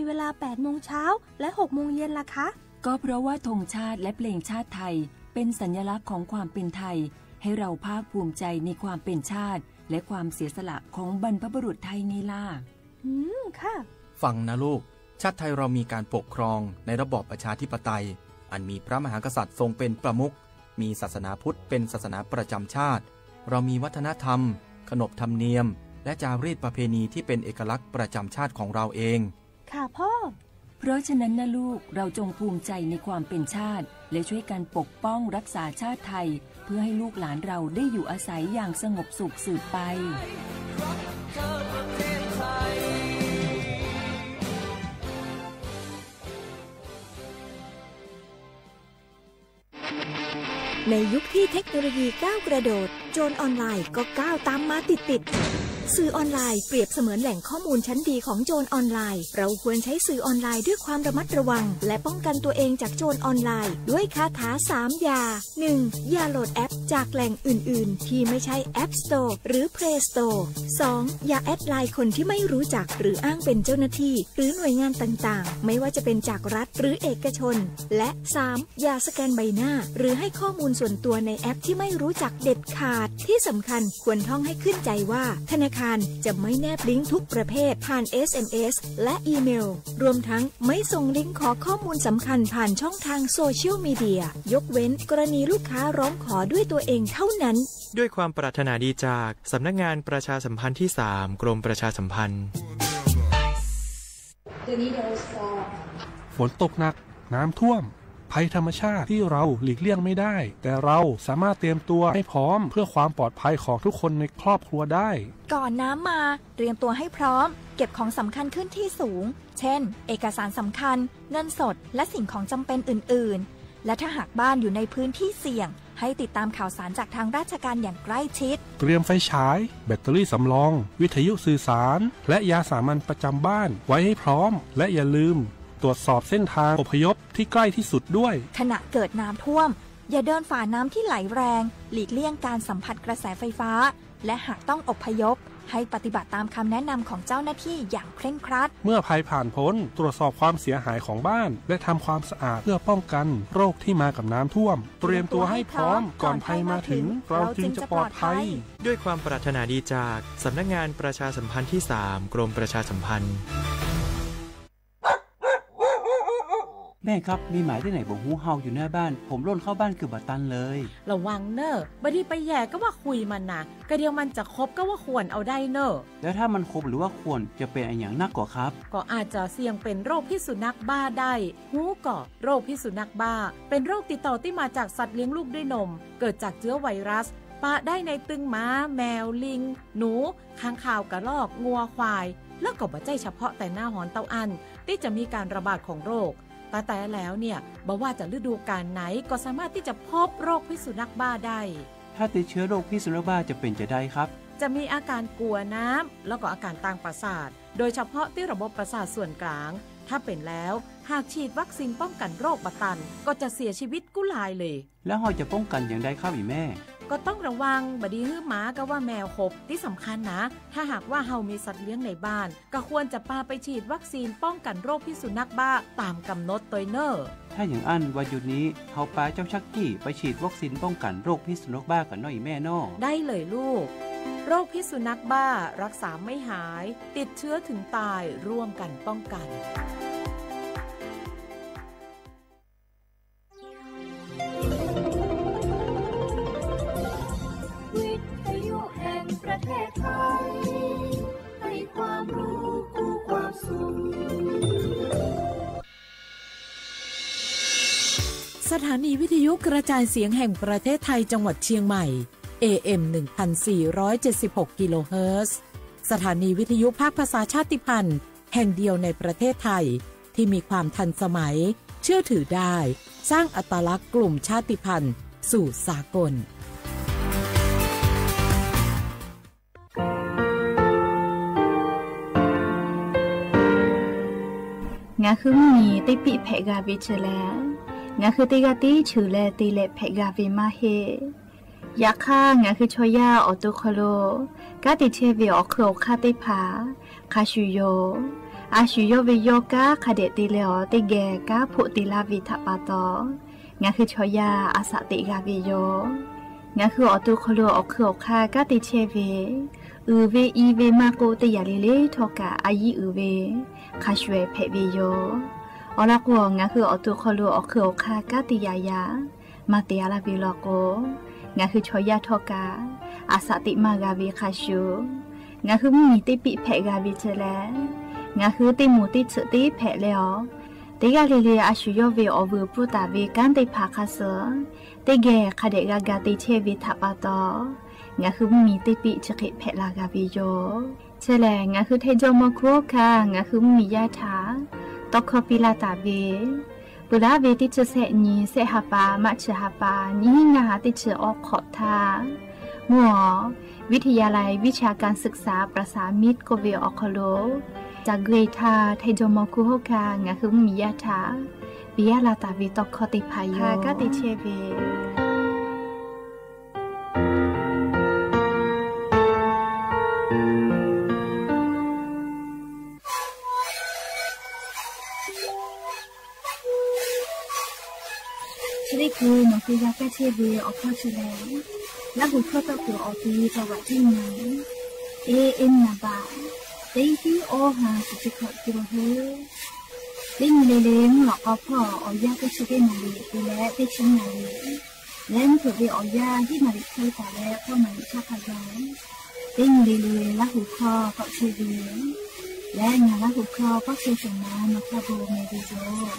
เวลาแปดโมงเช้าและหกโมงเย็นล่ะคะ ก็เพราะว่าธงชาติและเพลงชาติไทยเป็นสัญลักษณ์ของความเป็นไทย ให้เราภาคภูมิใจในความเป็นชาติ และความเสียสละของบรรพบุรุษไทยไงล่ะ อืม ค่ะ ฟังนะลูก ชาติไทยเรามีการปกครองในระบอบประชาธิปไตย อันมีพระมหากษัตริย์ทรงเป็นประมุข มีศาสนาพุทธเป็นศาสนาประจำชาติ เรามีวัฒนธรรม ขนบธรรมเนียม และจารีตประเพณีที่เป็นเอกลักษณ์ประจำชาติของเราเอง ค่ะพ่อ เพราะฉะนั้นนะลูก เราจงภูมิใจในความเป็นชาติ และช่วยกันปกป้องรักษาชาติไทย เพื่อให้ลูกหลานเราได้อยู่อาศัยอย่างสงบสุขสืบไป ในยุคที่เทคโนโลยีก้าวกระโดด โจรออนไลน์ก็ก้าวตามมาติดๆ สื่อออนไลน์เปรียบเสมือนแหล่งข้อมูลชั้นดีของโจรออนไลน์ เราควรใช้สื่อออนไลน์ด้วยความระมัดระวัง และป้องกันตัวเองจากโจรออนไลน์ ด้วยคาถาสามอย่า หนึ่ง อย่าโหลดแอปจากแหล่งอื่นๆ ที่ไม่ใช่ App Store หรือ Play Store สอง อย่าแอดไลน์คนที่ไม่รู้จัก หรืออ้างเป็นเจ้าหน้าที่ หรือหน่วยงานต่างๆ ไม่ว่าจะเป็นจากรัฐหรือเอกชน และ สาม อย่าสแกนใบหน้า หรือให้ข้อมูลส่วนตัวในแอปที่ไม่รู้จักเด็ดขาด ที่สำคัญควรท่องให้ขึ้นใจว่า ธนาคารจะไม่แนบลิงก์ทุกประเภทผ่าน เอสเอ็มเอส และอีเมล รวมทั้งไม่ส่งลิงก์ขอข้อมูลสำคัญผ่านช่องทางโซเชียลมีเดีย ยกเว้นกรณีลูกค้าร้องขอด้วยตัวเองเท่านั้น ด้วยความปรารถนาดีจากสำนักงานประชาสัมพันธ์ที่สาม กรมประชาสัมพันธ์ ฝนตกหนัก น้ำท่วม ภัยธรรมชาติที่เราหลีกเลี่ยงไม่ได้ แต่เราสามารถเตรียมตัวให้พร้อมเพื่อความปลอดภัยของทุกคนในครอบครัวได้ ก่อนน้ำมา เตรียมตัวให้พร้อม เก็บของสำคัญขึ้นที่สูง เช่น เอกสารสำคัญ เงินสด และสิ่งของจำเป็นอื่นๆ และถ้าหากบ้านอยู่ในพื้นที่เสี่ยง ให้ติดตามข่าวสารจากทางราชการอย่างใกล้ชิด เตรียมไฟฉาย แบตเตอรี่สำรอง วิทยุสื่อสาร และยาสามัญประจำบ้านไว้ให้พร้อม และอย่าลืมตรวจสอบเส้นทางอพยพที่ใกล้ที่สุดด้วย ขณะเกิดน้ำท่วม อย่าเดินฝ่าน้ำที่ไหลแรง หลีกเลี่ยงการสัมผัสกระแสไฟฟ้า และหากต้องอพยพ ให้ปฏิบัติตามคำแนะนำของเจ้าหน้าที่อย่างเคร่งครัด เมื่อภัยผ่านพ้น ตรวจสอบความเสียหายของบ้าน และทำความสะอาดเพื่อป้องกันโรคที่มากับน้ำท่วม เตรียมตัวให้พร้อม ก่อนภัยมาถึง เราจึงจะปลอดภัย ด้วยความปรารถนาดีจากสำนักงานประชาสัมพันธ์ที่สาม กรมประชาสัมพันธ์ แม่ครับ มีหมาที่ไหนบ่ฮู้เห่าอยู่หน้าบ้าน ผมร่นเข้าบ้านเกือบบ่ตันเลย ระวังเน่อ บ่ดีไปแหย่ก็ว่าคุยมันนะ กะเดียวมันจะขบก็ว่าข่วนเอาได้เน่อ แล้วถ้ามันขบหรือว่าข่วนจะเป็นอะหยังนักก่อครับ ก็อาจจะเสี่ยงเป็นโรคพิษสุนัขบ้าได้ ฮู้ก่อ โรคพิษสุนัขบ้า เป็นโรคติดต่อที่มาจากสัตว์เลี้ยงลูกด้วยนม เกิดจากเชื้อไวรัส ปะได้ในตึงหมา แมว ลิง หนู ค้างคาว กระรอก งัว ควาย แล้วก็บ่ใจ้เฉพาะแต่หน้าฮ้อนเต้าอั้น ที่จะมีการระบาดของโรค แต่แต่แล้วเนี่ย บ่ว่าจะฤดูกาลไหน ก็สามารถที่จะพบโรคพิษสุนัขบ้าได้ ถ้าติดเชื้อโรคพิษสุนัขบ้าจะเป็นจะใดครับ จะมีอาการกลัวน้ำ แล้วก็อาการตางประสาท โดยเฉพาะที่ระบบประสาทส่วนกลาง ถ้าเป็นแล้ว หากฉีดวัคซีนป้องกันโรคบ่ตัน ก็จะเสียชีวิตกู้ลายเลย แล้วเฮาจะป้องกันอย่างใดครับอีแม่ ก็ต้องระวัง บ่ดีหื้อหมากับว่าแมวขบ ที่สำคัญนะ ถ้าหากว่าเฮามีสัตว์เลี้ยงในบ้าน ก็ควรจะปาไปฉีดวัคซีนป้องกันโรคพิษสุนัขบ้าตามกำหนดตวยเน่อ ถ้าอย่างอั้นวันหยุดนี้ เฮาปาเจ้าชักกี้ไปฉีดวัคซีนป้องกันโรคพิษสุนัขบ้ากันเนาะอีแม่เนาะ ได้เลยลูก โรคพิษสุนัขบ้ารักษาไม่หาย ติดเชื้อถึงตาย ร่วมกันป้องกัน วิทยุแห่งประเทศไทย ให้ความรู้คู่ความสุข สถานีวิทยุกระจายเสียงแห่งประเทศไทยจังหวัดเชียงใหม่ เอเอ็ม หนึ่งพันสี่ร้อยเจ็ดสิบหก กิโลเฮิรตซ์ สถานีวิทยุภาคภาษาชาติพันธุ์แห่งเดียวในประเทศไทย ที่มีความทันสมัย เชื่อถือได้ สร้างอัตลักษณ์กลุ่มชาติพันธุ์สู่สากล Ngaˬ hui mvuhˇ miˬ teˇ piˆ hpehꞈ g'a ve chi leh, ngaˬ hui teˇ g'aˇ tiˉ cheuˬ leh te leh hpehꞈ g'a ve maˇ heˆ. Yaꞈ hk'aˇ, ngaˬ hui chaw yaˇ awˬ to hk'aw lo kanˉ te chehˇ ve awˬ hk'eun awˬ hk'aˇ teˇ hpaˍ hk'a shuˍ yoˬ. A shu yawˇ ve yawˇ kanˉ hk'a dehꞈ te leh awˬ teˇ geh kanˉ hpoˆ te laˇ ve htaꞈ pa taw, ngaˬ hui chaw yaˇ a shaꞈ teꞈ g'a ve yoˬ. Ngaˬ hui awˬ to hk'aw lo awˬ hk'ui awˬ hk'aˇ kanˉ te chehˇ ve, uiˍ ve i ve maˇ k'oˆ, teˇ yanˇ le le htawˇ kaꞈ a yiˉ uiˍ ve hk'a shuˍ ehˍ hpehꞈ ve yoˬ. Awˬ lawn k'o, ngaˬ hui awˬ to hk'aw lo awˬ hk'ui awˬ hk'aˇ kanˉ te yaꞈ yaꞈ maˇ te a laˇ ve law k'o, ngaˬ hui chaw yaˇ htawˇ kaꞈ a shaꞈ teꞈ maˇ g'a ve hk'a shuˍ, ngaˬ hui mvuhˇmiˬ teˇ piˆ hpehꞈ g'a ve ceh leh, ngaˬ hui teˇ moˍ teˇ tsuhꞈ teˇ hpehꞈ leh awˬ, teˇ g'aˇ le le a shu yawˇ ve awˬ vuiˬ pfuhˇ taˍ ve kanˉ teˇ hpaˍ hk'a suh teˇ geh hk'a dehꞈ g'a ga te chehˇ ve htaꞈ pa taw, ngaˬ hui mvuhˇmiˬ teˇ piˆ chi hk'e hpehꞈ la g'a ve yoˬ. Chi lehˬ, ngaˬ hui Htaiˇ jawˇmawˇ hkunˉ hawˉ hkanˇ ngaˬ hui mvuhˇmiˬ yaˇ htaꞈ tawˇ hkawˇ piˇ laˇ taˍ ve, peuˬ laˇ ve teˇ chi sehˆ nyi sehˆ ha pa maˇ chi ha pa nyiˇ hinˉ ngaˇ ha teˇ chi awˇ hk'awꞈ htaˇ, mvuhˇ awˬ วิทยาลัยวิชาการศึกษาประสานมิตร k'oˆ ve awˬ hk'aw lo ca guˇ e htaˇ, Htaiˇ jawˇmawˇ hkunˉ hawˉ hkanˇ ngaˬ hui mvuhˇmiˬ yaˇ htaꞈ piˇ yaˇ la taˍ ve tawˇ hkawˇ teˇ hpaˍ yoˬ. Kanˉ te chehˇ ve Chi teˇ hkui nawˬ hui g'a kaˇ chehˇ ve awˬ hkawˇ chi lehˬ, Laˇ huˍ hkawˇ tawˆ kuiˬ awˬ ti จังหวัดที่หนึ่ง A M namba teˇ hiˉ awˇ ha kuˬ chi hkawꞈ kiˬ lo hui, teˇ nyi le le mvuhˇ lawꞈ k'aw hpawˇ awˬ yanˇ teˇ chi teˇ naˍ riˍ te leh teˇ chi naˍ riˍ leh mvuhˇ hpeuꞈ ve awˬ yanˇ hiˉ naˍ riˍ hk'e taˍ leh k'awˇ naˍ riˍ chaˇ hk'a gaˬ, teˇ nyi le le Laˇ huˍ hkawˇ tawˆ chehˇ ve yoˬ. Leh ngaˬ Laˇ huˍ hkawˇ pawˆ chehˇ shawˍ ma nawˬ hk'a bon meh ve yoˬ.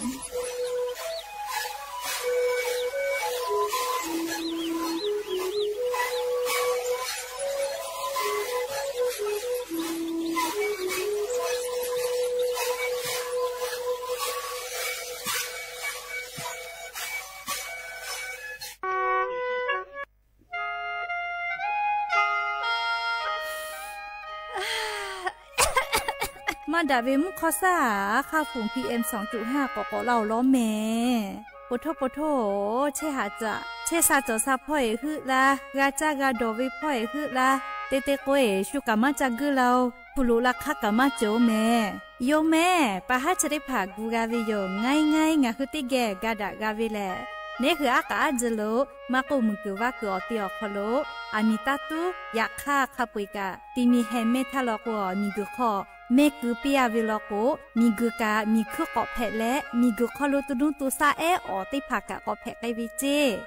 Maˇ daꞈ ve mvuhˇ hk'awˇ shaˉ, a hk'aˇ fuˍ P M สองจุดห้า k'awꞈ k'awꞈ laˇ-oˬ lawˉ mehˍ. Po htoˇ po htoˇ, chehˇ haꞈ caꞈ chehˇ sha cawˬ sha hpawˇ eˬ heuˆ laˇ, g'a caˇ g'a dawˬ ve hpawˇ eˬ heuˆ laˇ, te te k'o eˬ shu kaꞈ maˇ ca guiˇ laˇ-oˬ. Hpu loꞈ la hk'aˇ kaꞈ maˇ cawˬ-oˬ mehˍ. Yoˬ mehˍ, pa haˉ chi teˇ hpaˍ gu g'a ve yoˬ. Ngaiˉ ngaiˉ ngaˬ hui teˇ geh ga daꞈ g'a ve lehˬ, neˉ hui aˉ k'aꞈ aˉ ji lo maˇ k'oˆ, muiˬ guiˬ vaˇ kuiˬ awˬ te awˬ hk'aw lo aˬ miˍ taˇ tuˉ yaꞈ hk'aˇ hk'a peu-eˬ kaꞈ ti mi heh mehˇ htaˇ law k'o, miˬ guiˬ hk'aw mehˇ keu piˇ a ve law k'o, miˬ guiˬ kaꞈ miˬ hkuiˇ k'awꞈ hpehꞈ leh, miˬ guiˬ hk'aw lo tu nuˇ tu shaˆ ehˉ awˬ teˇ hpaˍ kaꞈ k'awꞈ hpehꞈ k'ai ve ceˇ.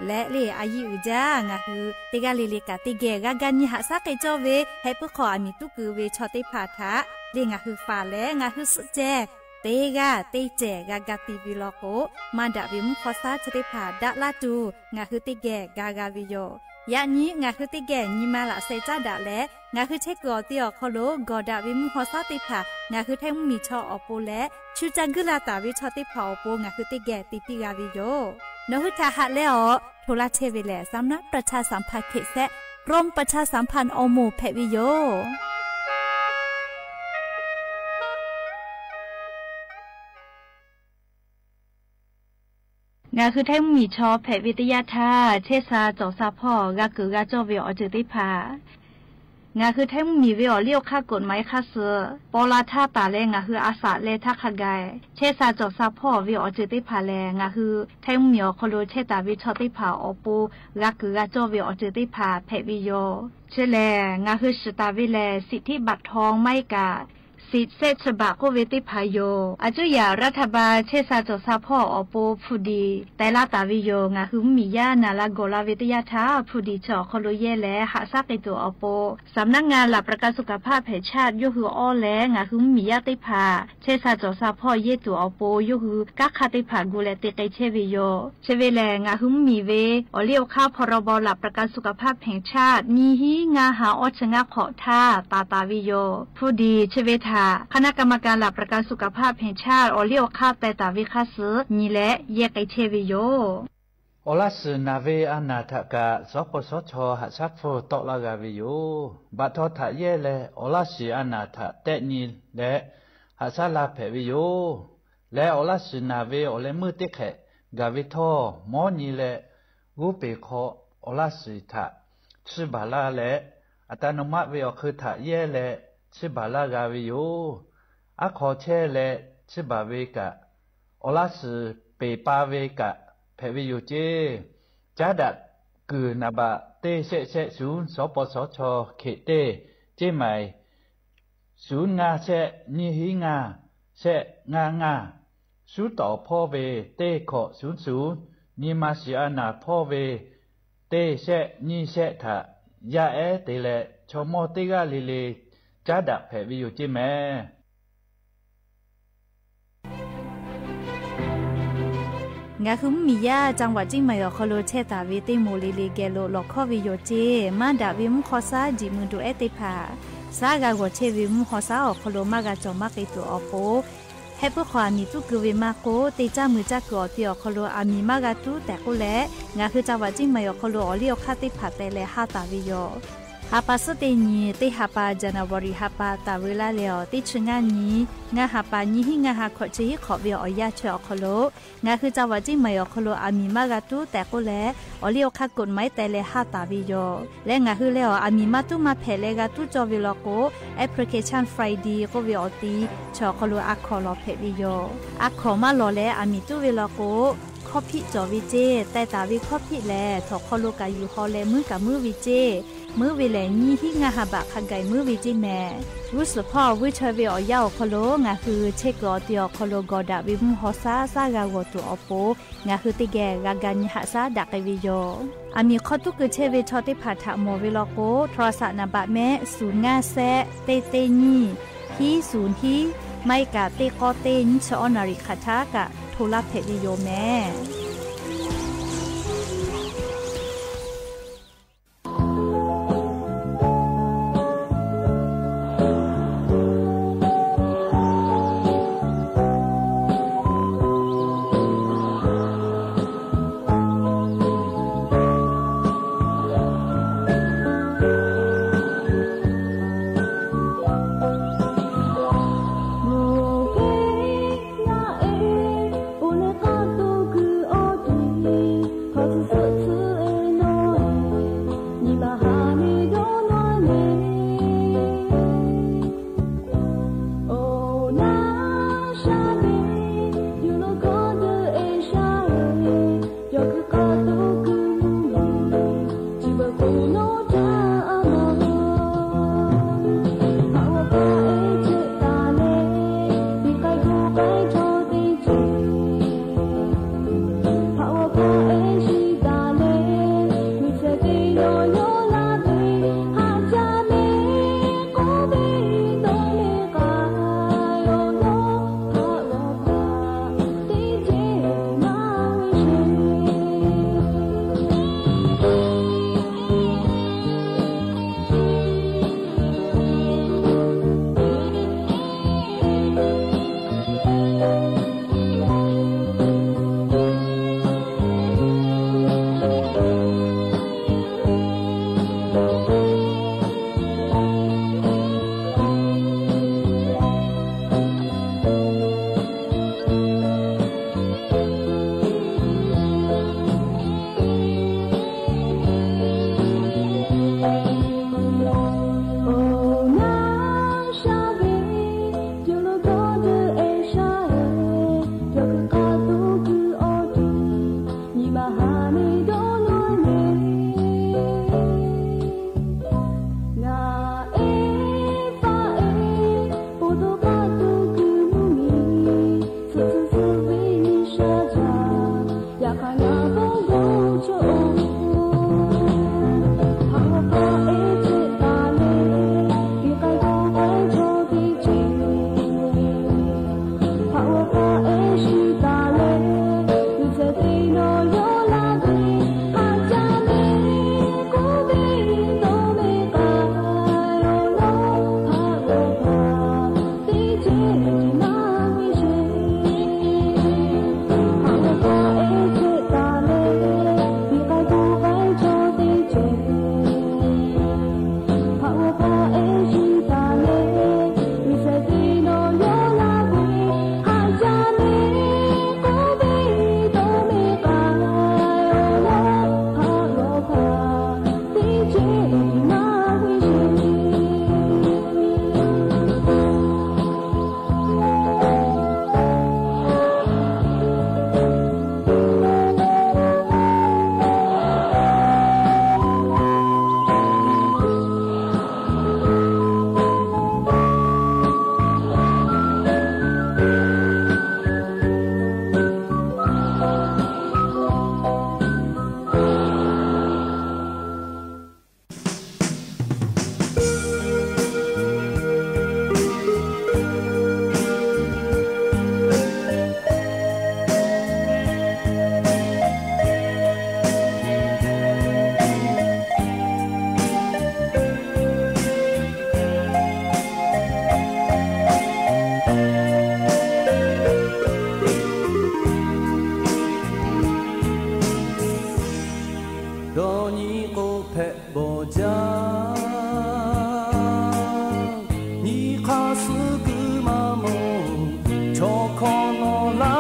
Leh le a yiˇ uiˍ jaˇ, ngaˬ hui teˇ g'aˇ le le kaꞈ teˇ geh g'a ga nyi haꞈ shaˉ k'ai cawˇ ve, heh puiˉ hk'aw aˬ miˍ tuˉ keu ve chaw teˇ hpaˍ htaꞈ le ngaˬ hui faˍ leh ngaˬ hui suhˆ ceh teˇ g'aˇ teˇ cehˬ g'a ga ti ve law k'o, maˇ daꞈ ve mvuhˇ hk'awˇ shaˉ chi teˇ hpaˍ daꞈ laˇ tuˬ ngaˬ hui teˇ geh ga g'a ve yoˬ. Yaꞈ nyi ngaˬ hui teˇ geh nyi ma laꞈ sheh caˉ daꞈ leh, ngaˬ hui chehˇ kuiˬ awˬ te awˬ hk'aw lo gawˬ daꞈ ve mvuhˇ hk'awˇ shaˉ teˇ hpaˍ ngaˬ hui Htaiˇ mvuhˇmiˬ chaw awˬ pon leh, shu ca guiˇ la taˍ ve chaw teˇ hpaˍ awˬ pon ngaˬ hui teˇ geh te piˇ g'a ve yoˬ. Nawˬ hui htaꞈ haꞈ leh awˬ hto laˇ chehˇ ve lehˬ, สำนักประชาสัมพันธ์เขต แซะ กรมประชาสัมพันธ์ awˬ moˍ hpehꞈ ve yoˬ. Ngaˬ hui Htaiˇ mvuhˇmiˬ chaw hpehꞈ ve teˇ yanˇ htaˇ, chehˇ sha cawˬ sha hpawˇ g'a kuiˬ g'a cawˇ ve awˬ ceuˬ teˇ hpaˍ, ngaˬ hui Htaiˇ mvuhˇmiˬ ve awˬ liˇ awˬ hk'aˇ กฎหมาย hk'aˇ suh paw la htaˇ taˍ leh ngaˬ hui a shaꞈ leh htaˇ hk'a gaˬ, chehˇ sha cawˬ sha hpawˇ ve awˬ ceuˬ teˇ hpaˍ lehˬ, ngaˬ hui Htaiˇ mvuhˇmiˬ awˬ hk'aw lo chehˇ taˍ ve chaw teˇ hpaˍ awˬ pon g'a kuiˬ g'a cawˇ ve awˬ ceuˬ teˇ hpaˍ hpehꞈ ve yoˬ. Chi lehˬ, ngaˬ hui shiˍ taˍ ve lehˬ, สิทธิบัตรทอง maˇ heˆ kaꞈ สิทธิ์แซะฉบับ k'oˆ ve teˇ hpaˍ yoˬ. A cuˇ yaꞈ รัฐบาล chehˇ sha cawˬ sha hpawˇ awˬ pon ผู้ดี teh laˇ taˍ ve yoˬ. Ngaˬ hui mvuhˇmiˬ yaˇ naˍ la gawˬ la ve teˇ yanˇ htaˇ, ผู้ดี chi awˬ hk'aw lo yehˇ leh haꞈ shaˉ k'ai tuˬ awˬ pon, สำนักงานหลักประกันสุขภาพแห่งชาติ yawˇ hui awˇ leh ngaˬ hui mvuhˇmiˬ yaˇ teˇ hpaˍ chehˇ sha cawˬ sha hpawˇ yehˇ tuˬ awˬ pon yawˇ hui kanˉ hk'aˇ teˇ hpaˍ gu leh te k'ai chehˇ ve yoˬ. Chi ve lehˬ, ngaˬ hui mvuhˇmiˬ ve awˬ liˇ awˬ hk'aˇ พรบหลักประกันสุขภาพแห่งชาติ nyiˇ hinˉ ngaˇ ha awˇ chi ngaˇ hk'awꞈ htaˇ taˍ taˍ ve yoˬ. ผู้ดี chi ve htaꞈ คณะกรรมการหลักประกันสุขภาพแห่งชาติ awˬ liˇ awˬ hk'aˇ teh taˍ ve hk'aˇ suh nyi leh yehˇ k'ai chehˇ ve yoˬ. Awˬ laˇ shiˍ naˍ ve a naˍ htaꞈ kaꞈ, sawˉ hk'aw sawˉ chaw haꞈ shaˉ hpfuhˇ tawˆ laˇ g'a ve yoˬ. Baꞈ htaw htaꞈ yehˇ leh awˬ laˇ shiˍ a naˍ htaꞈ tehˆ nyi leh haꞈ shaˉ laˇ hpehꞈ ve yoˬ. Leh awˬ laˇ shiˍ naˍ ve awˬ leh meuˇ teˇ hk'ehꞈ gaˬ ve htawˇ, mawˉ nyi leh g'oˇ peˬ hk'aw awˬ laˇ shiˍ htaꞈ chiˇ baˬ laˇ leh, อัตโนมัติ ve awˬ hk'eun htaꞈ yehˇ leh chiˇ baˬ laˇ g'a ve yoˬ. aˉ hk'aw chehˇ leh, chi baˬ ve kaꞈ awˬ laˇ shiˍ peˬ pa ve kaꞈ hpehꞈ ve yoˬ ceˇ. Caˉ daꞈ kuiˬ naˍ baꞈ teˇ shehˆ shehˆ shuˍ, sawˉ paw sawˉ chaw hkeꞈ teˇ, ceˇ maiˍ shuˍ ngaˇ shehˆ nyiˇ hiˉ ngaˇ shehˆ ngaˇ ngaˇ, shuˉ tawˍ hpawˇ ve teˇ hkawꞈ shuˍ shuˍ, nyi ma shiˍ a naˍ hpawˇ ve teˇ shehˆ nyiˇ shehˆ htaꞈ yaˇ ehˉ te leh, chaw mawˇ teˇ g'aˇ le le caˉ daꞈ hpehꞈ ve yoˬ ceˇ mehˍ. Ngaˬ hui mvuhˇmiˬ yaˇ จังหวัดเชียงใหม่ awˬ hk'aw lo chehˇ taˍ ve teˇ moˍ le le geh lo lawˬ hkawˇ ve yoˬ ceˇ. Maˇ daꞈ ve mvuhˇ hk'aw shaˉ jiꞈ mui duˬ ehˉ teˇ hpaˍ, shaˉ g'a g'awˬ chehˇ ve mvuhˇ hk'aw shaˉ awˬ hk'aw lo maˇ g'a cawˬ maˇ k'ai tuˬ awˬ pon, heh puiˉ hk'aw aˬ miˍ tuˉ keu ve maˇ k'oˆ, teˇ caˇ mui caˇ kuiˬ awˬ ti awˬ hk'aw lo aˬ miˍ maˇ g'a tuˉ tehꞈ k'oˆ leh, ngaˬ hui จังหวัดเชียงใหม่ awˬ hk'aw lo awˬ liˇ awˬ hk'aˇ teˇ hpaˍ teh leh haˇ taˍ ve yoˬ. Ha pa suhˉ teˇ nyi, teˇ ha pa January ha pa taˍ ve laˇ leh awˬ teˇ chi ngaˇ nyi, ngaˇ ha pa nyiˇ hiˉ ngaˇ ha hkawꞈ chi hiˉ hk'awꞈ ve awˬ yanˇ chi awˬ hk'aw lo, ngaˬ hui จังหวัดเชียงใหม่ awˬ hk'aw lo aˬ miˍ maˇ g'a tuˉ tehꞈ k'oˆ leh, awˬ liˇ awˬ hk'aˇ กฎหมาย teh leh haˇ taˍ ve yoˬ. Leh ngaˬ hui leh awˬ aˬ miˍ maˇ tuˉ maˇ hpehꞈ leh g'a tuˉ cawˇ ve law k'o, Application Friday k'oˆ ve awˬ ti chi awˬ hk'aw lo a hkawˍ lawˬ hpehꞈ ve yoˬ. A hkawˍ maˇ lawˬ leh aˬ miˍ tuˉ ve law k'o, hkawˇ hpiˆ cawˬ ve ceˇ. Teh taˍ ve hkawˇ hpiˆ lehˬ, htawnˍ hk'aw lo kaꞈ yuˬ haw leh muiˉ kaꞈ muiˉ ve ceˇ. Muiˉ ve lehˬ, nyiˇ hiˉ ngaˇ ha baꞈ hk'a gaˬ muiˉ ve ceˇ mehˍ. G'uˇ suhˍ hpawˇ vuiˇ chaweh ve awˬ yanˇ awˬ hk'aw lo ngaˬ hui chehˇ kuiˬ awˬ ti awˬ hk'aw lo gawˬ daꞈ ve mvuhˇ hk'aw shaˉ shaˉ g'a g'awˬ tuˬ awˬ pon, ngaˬ hui teˇ geh g'a ga nyi haꞈ shaˉ daꞈ k'ai ve yoˬ. Aˬ miˍ hk'aw tuˉ keu chehˇ ve chaw teˇ hpaˍ htaꞈ mawˬ ve law k'o, โทรศัพท์ naˍ baꞈ mehˆ ศูนย์ ngaˇ shehˆ teˇ teˇ nyiˇ hiˉ ศูนย์ hiˉ, maˇ heˆ kaꞈ teˇ k'awˇ teˇ nyiˇ chi awˉ naˍ riˍ hk'aˬ htaˇ kaꞈ โทร laˇ hpehꞈ ve yoˬ mehˍ.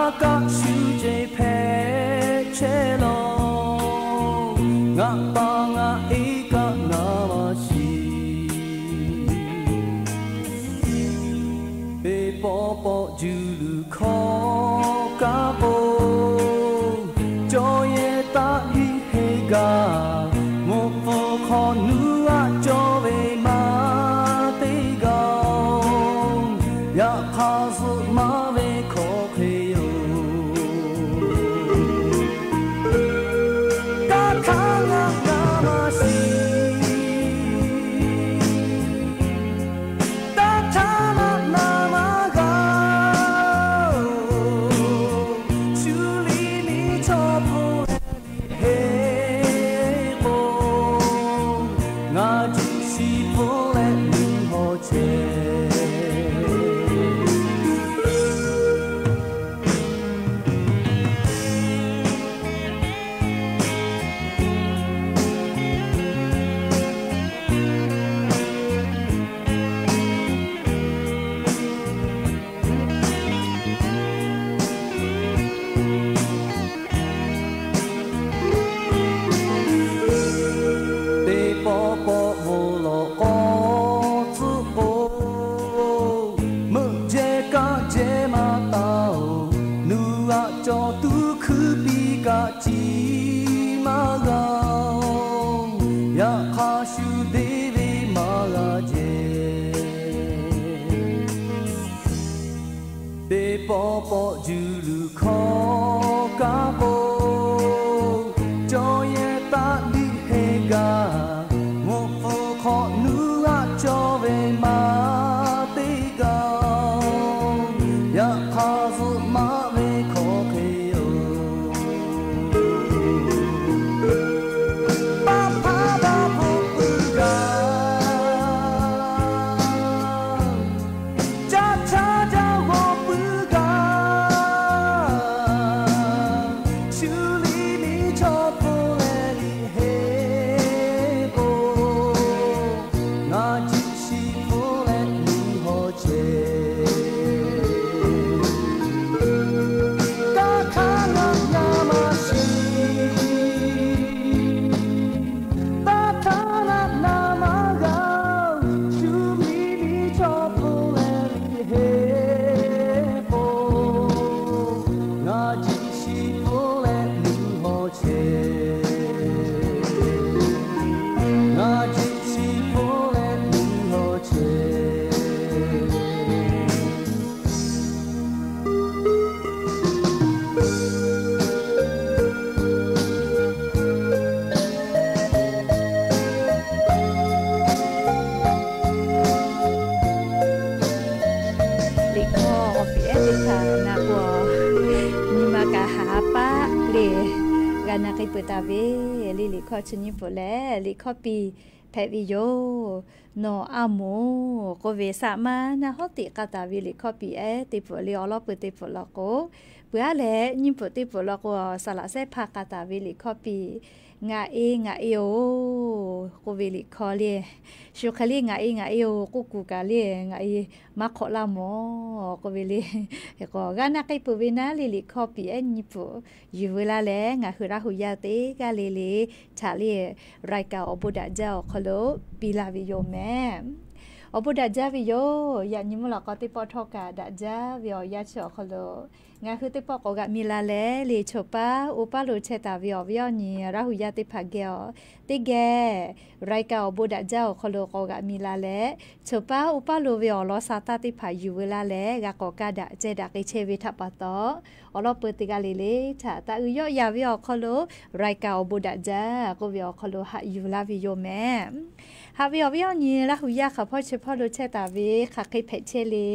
Kaˆ shu ceh hpehꞈ chehˇ law, ngaˬ pa ngaˬ e kaˆ ngaˬ maˇ shiˍ. Teˇ pawˆ pawˆ juˇ luˬ hkawˇ kaꞈ k'o, cawˬ yehˬ taˆ liꞈ heˆ gaˇ, mvuhˇ hpfuhˇ hk'aw nuˇ aꞈ cawˬ ve maˇ te gaˬ-oˬ, yaꞈ hk'aˇ zuhꞈ maˍ ve hkawˇ hk'e yoˬ. Kaˇ htaˇ naˆ naˆ maˇ shiˍ, taˇ htaˇ naˆ naˆ maˇ g'a-oˬ, shu liꞈ miˇ chaw hpu leh liꞈ heˆ k'o, ngaˬ jiˆ shiˍ hpu leh nuˇ haw chehˇ. Teˇ pawˆ pawˆ bon lawˬ k'awꞈ tcuhˆ k'o, meuꞈ jehˇ kaˆ jehˇ maˇ taˍ-oˬ, nuˇ aꞈ cawˬ tuˬ hkuiˉ piˇ kaꞈ ciˉ maˇ g'a-oˬ, yaꞈ hk'aˇ shu deˇ ve maˇ g'a jehˬ. Teˇ pawˆ pawˆ juˇ luˬ hkawˇ kaꞈ k'o, cawˬ yehˬ taˆ liꞈ heˆ gaˇ, mvuhˇ hpfuhˇ hk'aw nuˇ aꞈ cawˬ ve maˇ te gaˬ-oˬ, yaꞈ hk'aˇ zuhꞈ maˍ ve hkawˇ hk'e yoˬ. Paˇ hpaˇ baˆ hpfuhˇ puiˉ gaˇ, caˇ htaˇ jaˇ g'awˇ puiˉ gaˇ, shu liꞈ miˇ chaw hpu leh liꞈ heˆ k'o, ngaˬ jiˆ shiˍ hpu leh nuˇ haw chehˇ. Kaˇ htaˇ naˆ naˆ maˇ shiˍ, taˇ htaˇ naˆ naˆ maˇ g'a-oˬ, shu liꞈ miˇ chaw hpu leh liꞈ heˆ k'o, ngaˬ jiˆ shiˍ hpu leh nuˇ haw chehˇ. Ngaˬ jiˆ shiˍ hpu leh nuˇ haw chehˇ. Liꞈ hkawˇ awˬ piˍ ehˉ teˇ hpaˍ na k'o, nyi ma kaꞈ haˍ paˆ le, g'a na k'ai peuˬ taˍ ve le. Liꞈ hkawˇ chi nyiˇ pfuhˍ lehˬ, liꞈ hkawˇ piˍ hpehꞈ ve yoˬ. Nawˬ a moˍ k'oˆ ve, saꞈ ma naˆ hawˉ teꞈ k'a taˍ ve liꞈ hkawˇ piˍ ehˉ teˇ pfuhˍ le. Awˬ lawn peuˬ teˇ pfuhˍ law k'o, peuˬ aˉ leh nyiˇ pfuhˍ teˇ pfuhˍ law k'o, saˍ laꞈ shehˉ hpaˇ k'a taˍ ve liꞈ hkawˇ piˍ, Ngaˬ e ngaˬ e-oˬ k'oˆ ve liꞈ hkawˇ le. Shu hk'e le, Ngaˬ e ngaˬ e-oˬ k'oˆ kuˬ kaꞈ le, ngaˬ e maˇ hk'awꞈ laˇ mawˬ k'oˆ ve le. K'o g'a na k'ai peuˬ ve naˉ le, liꞈ hkawˇ piˍ ehˉ nyiˇ pfuhˍ yuˬ veu laˇ leh, ngaˬ hui Laˇ huˍ yaˇ teˇ g'aˇ le le htaꞈ le, รายการ awˬ bon daꞈ jaˇ awˬ hk'aw lo piˇ laˇ ve yoˬ mehˍ. Awˬ bon daꞈ jaˇ ve yoˬ. Yaꞈ nyi mvuhˇ lawꞈ k'aw teˇ pawˆ htawˇ kaꞈ daꞈ jaˇ ve awˬ yanˇ chi awˬ hk'aw lo, ngaˬ hui teˇ pawˆ k'awꞈ g'aꞈ mi la leh, le choˬ paˉ oˇ paˉ lo chehˇ taˍ ve awˬ viˉ awˬ nyi Laˇ huˍ yaˇ teˇ hpaˍ geh awˬ teˇ geh รายการ awˬ bon daꞈ jaˇ awˬ hk'aw lo k'awꞈ g'aꞈ mi la leh, choˬ paˉ oˇ paˉ lo ve awˬ lawn sha taˇ teˇ hpaˍ yuˬ veu laˇ leh, g'a k'awꞈ kaˇ daꞈ ceh daꞈ k'ai chehˇ ve htaꞈ pa taw, awˬ lawn peuˬ teˇ g'aˇ le le htaꞈ taˇ uiˍ yawˆ yan ve awˬ hk'aw lo รายการ awˬ bon daꞈ jaˇ k'oˆ ve awˬ hk'aw lo haꞈ yuˬ laˇ ve yoˬ mehˍ. Haꞈ ve awˬ viˉ awˬ nyi Laˇ huˍ yaˇ hk'aˬ hpawˇ chi hpawˇ lo chehˇ taˍ ve hk'aˬ hk'e hpehꞈ chehˇ le.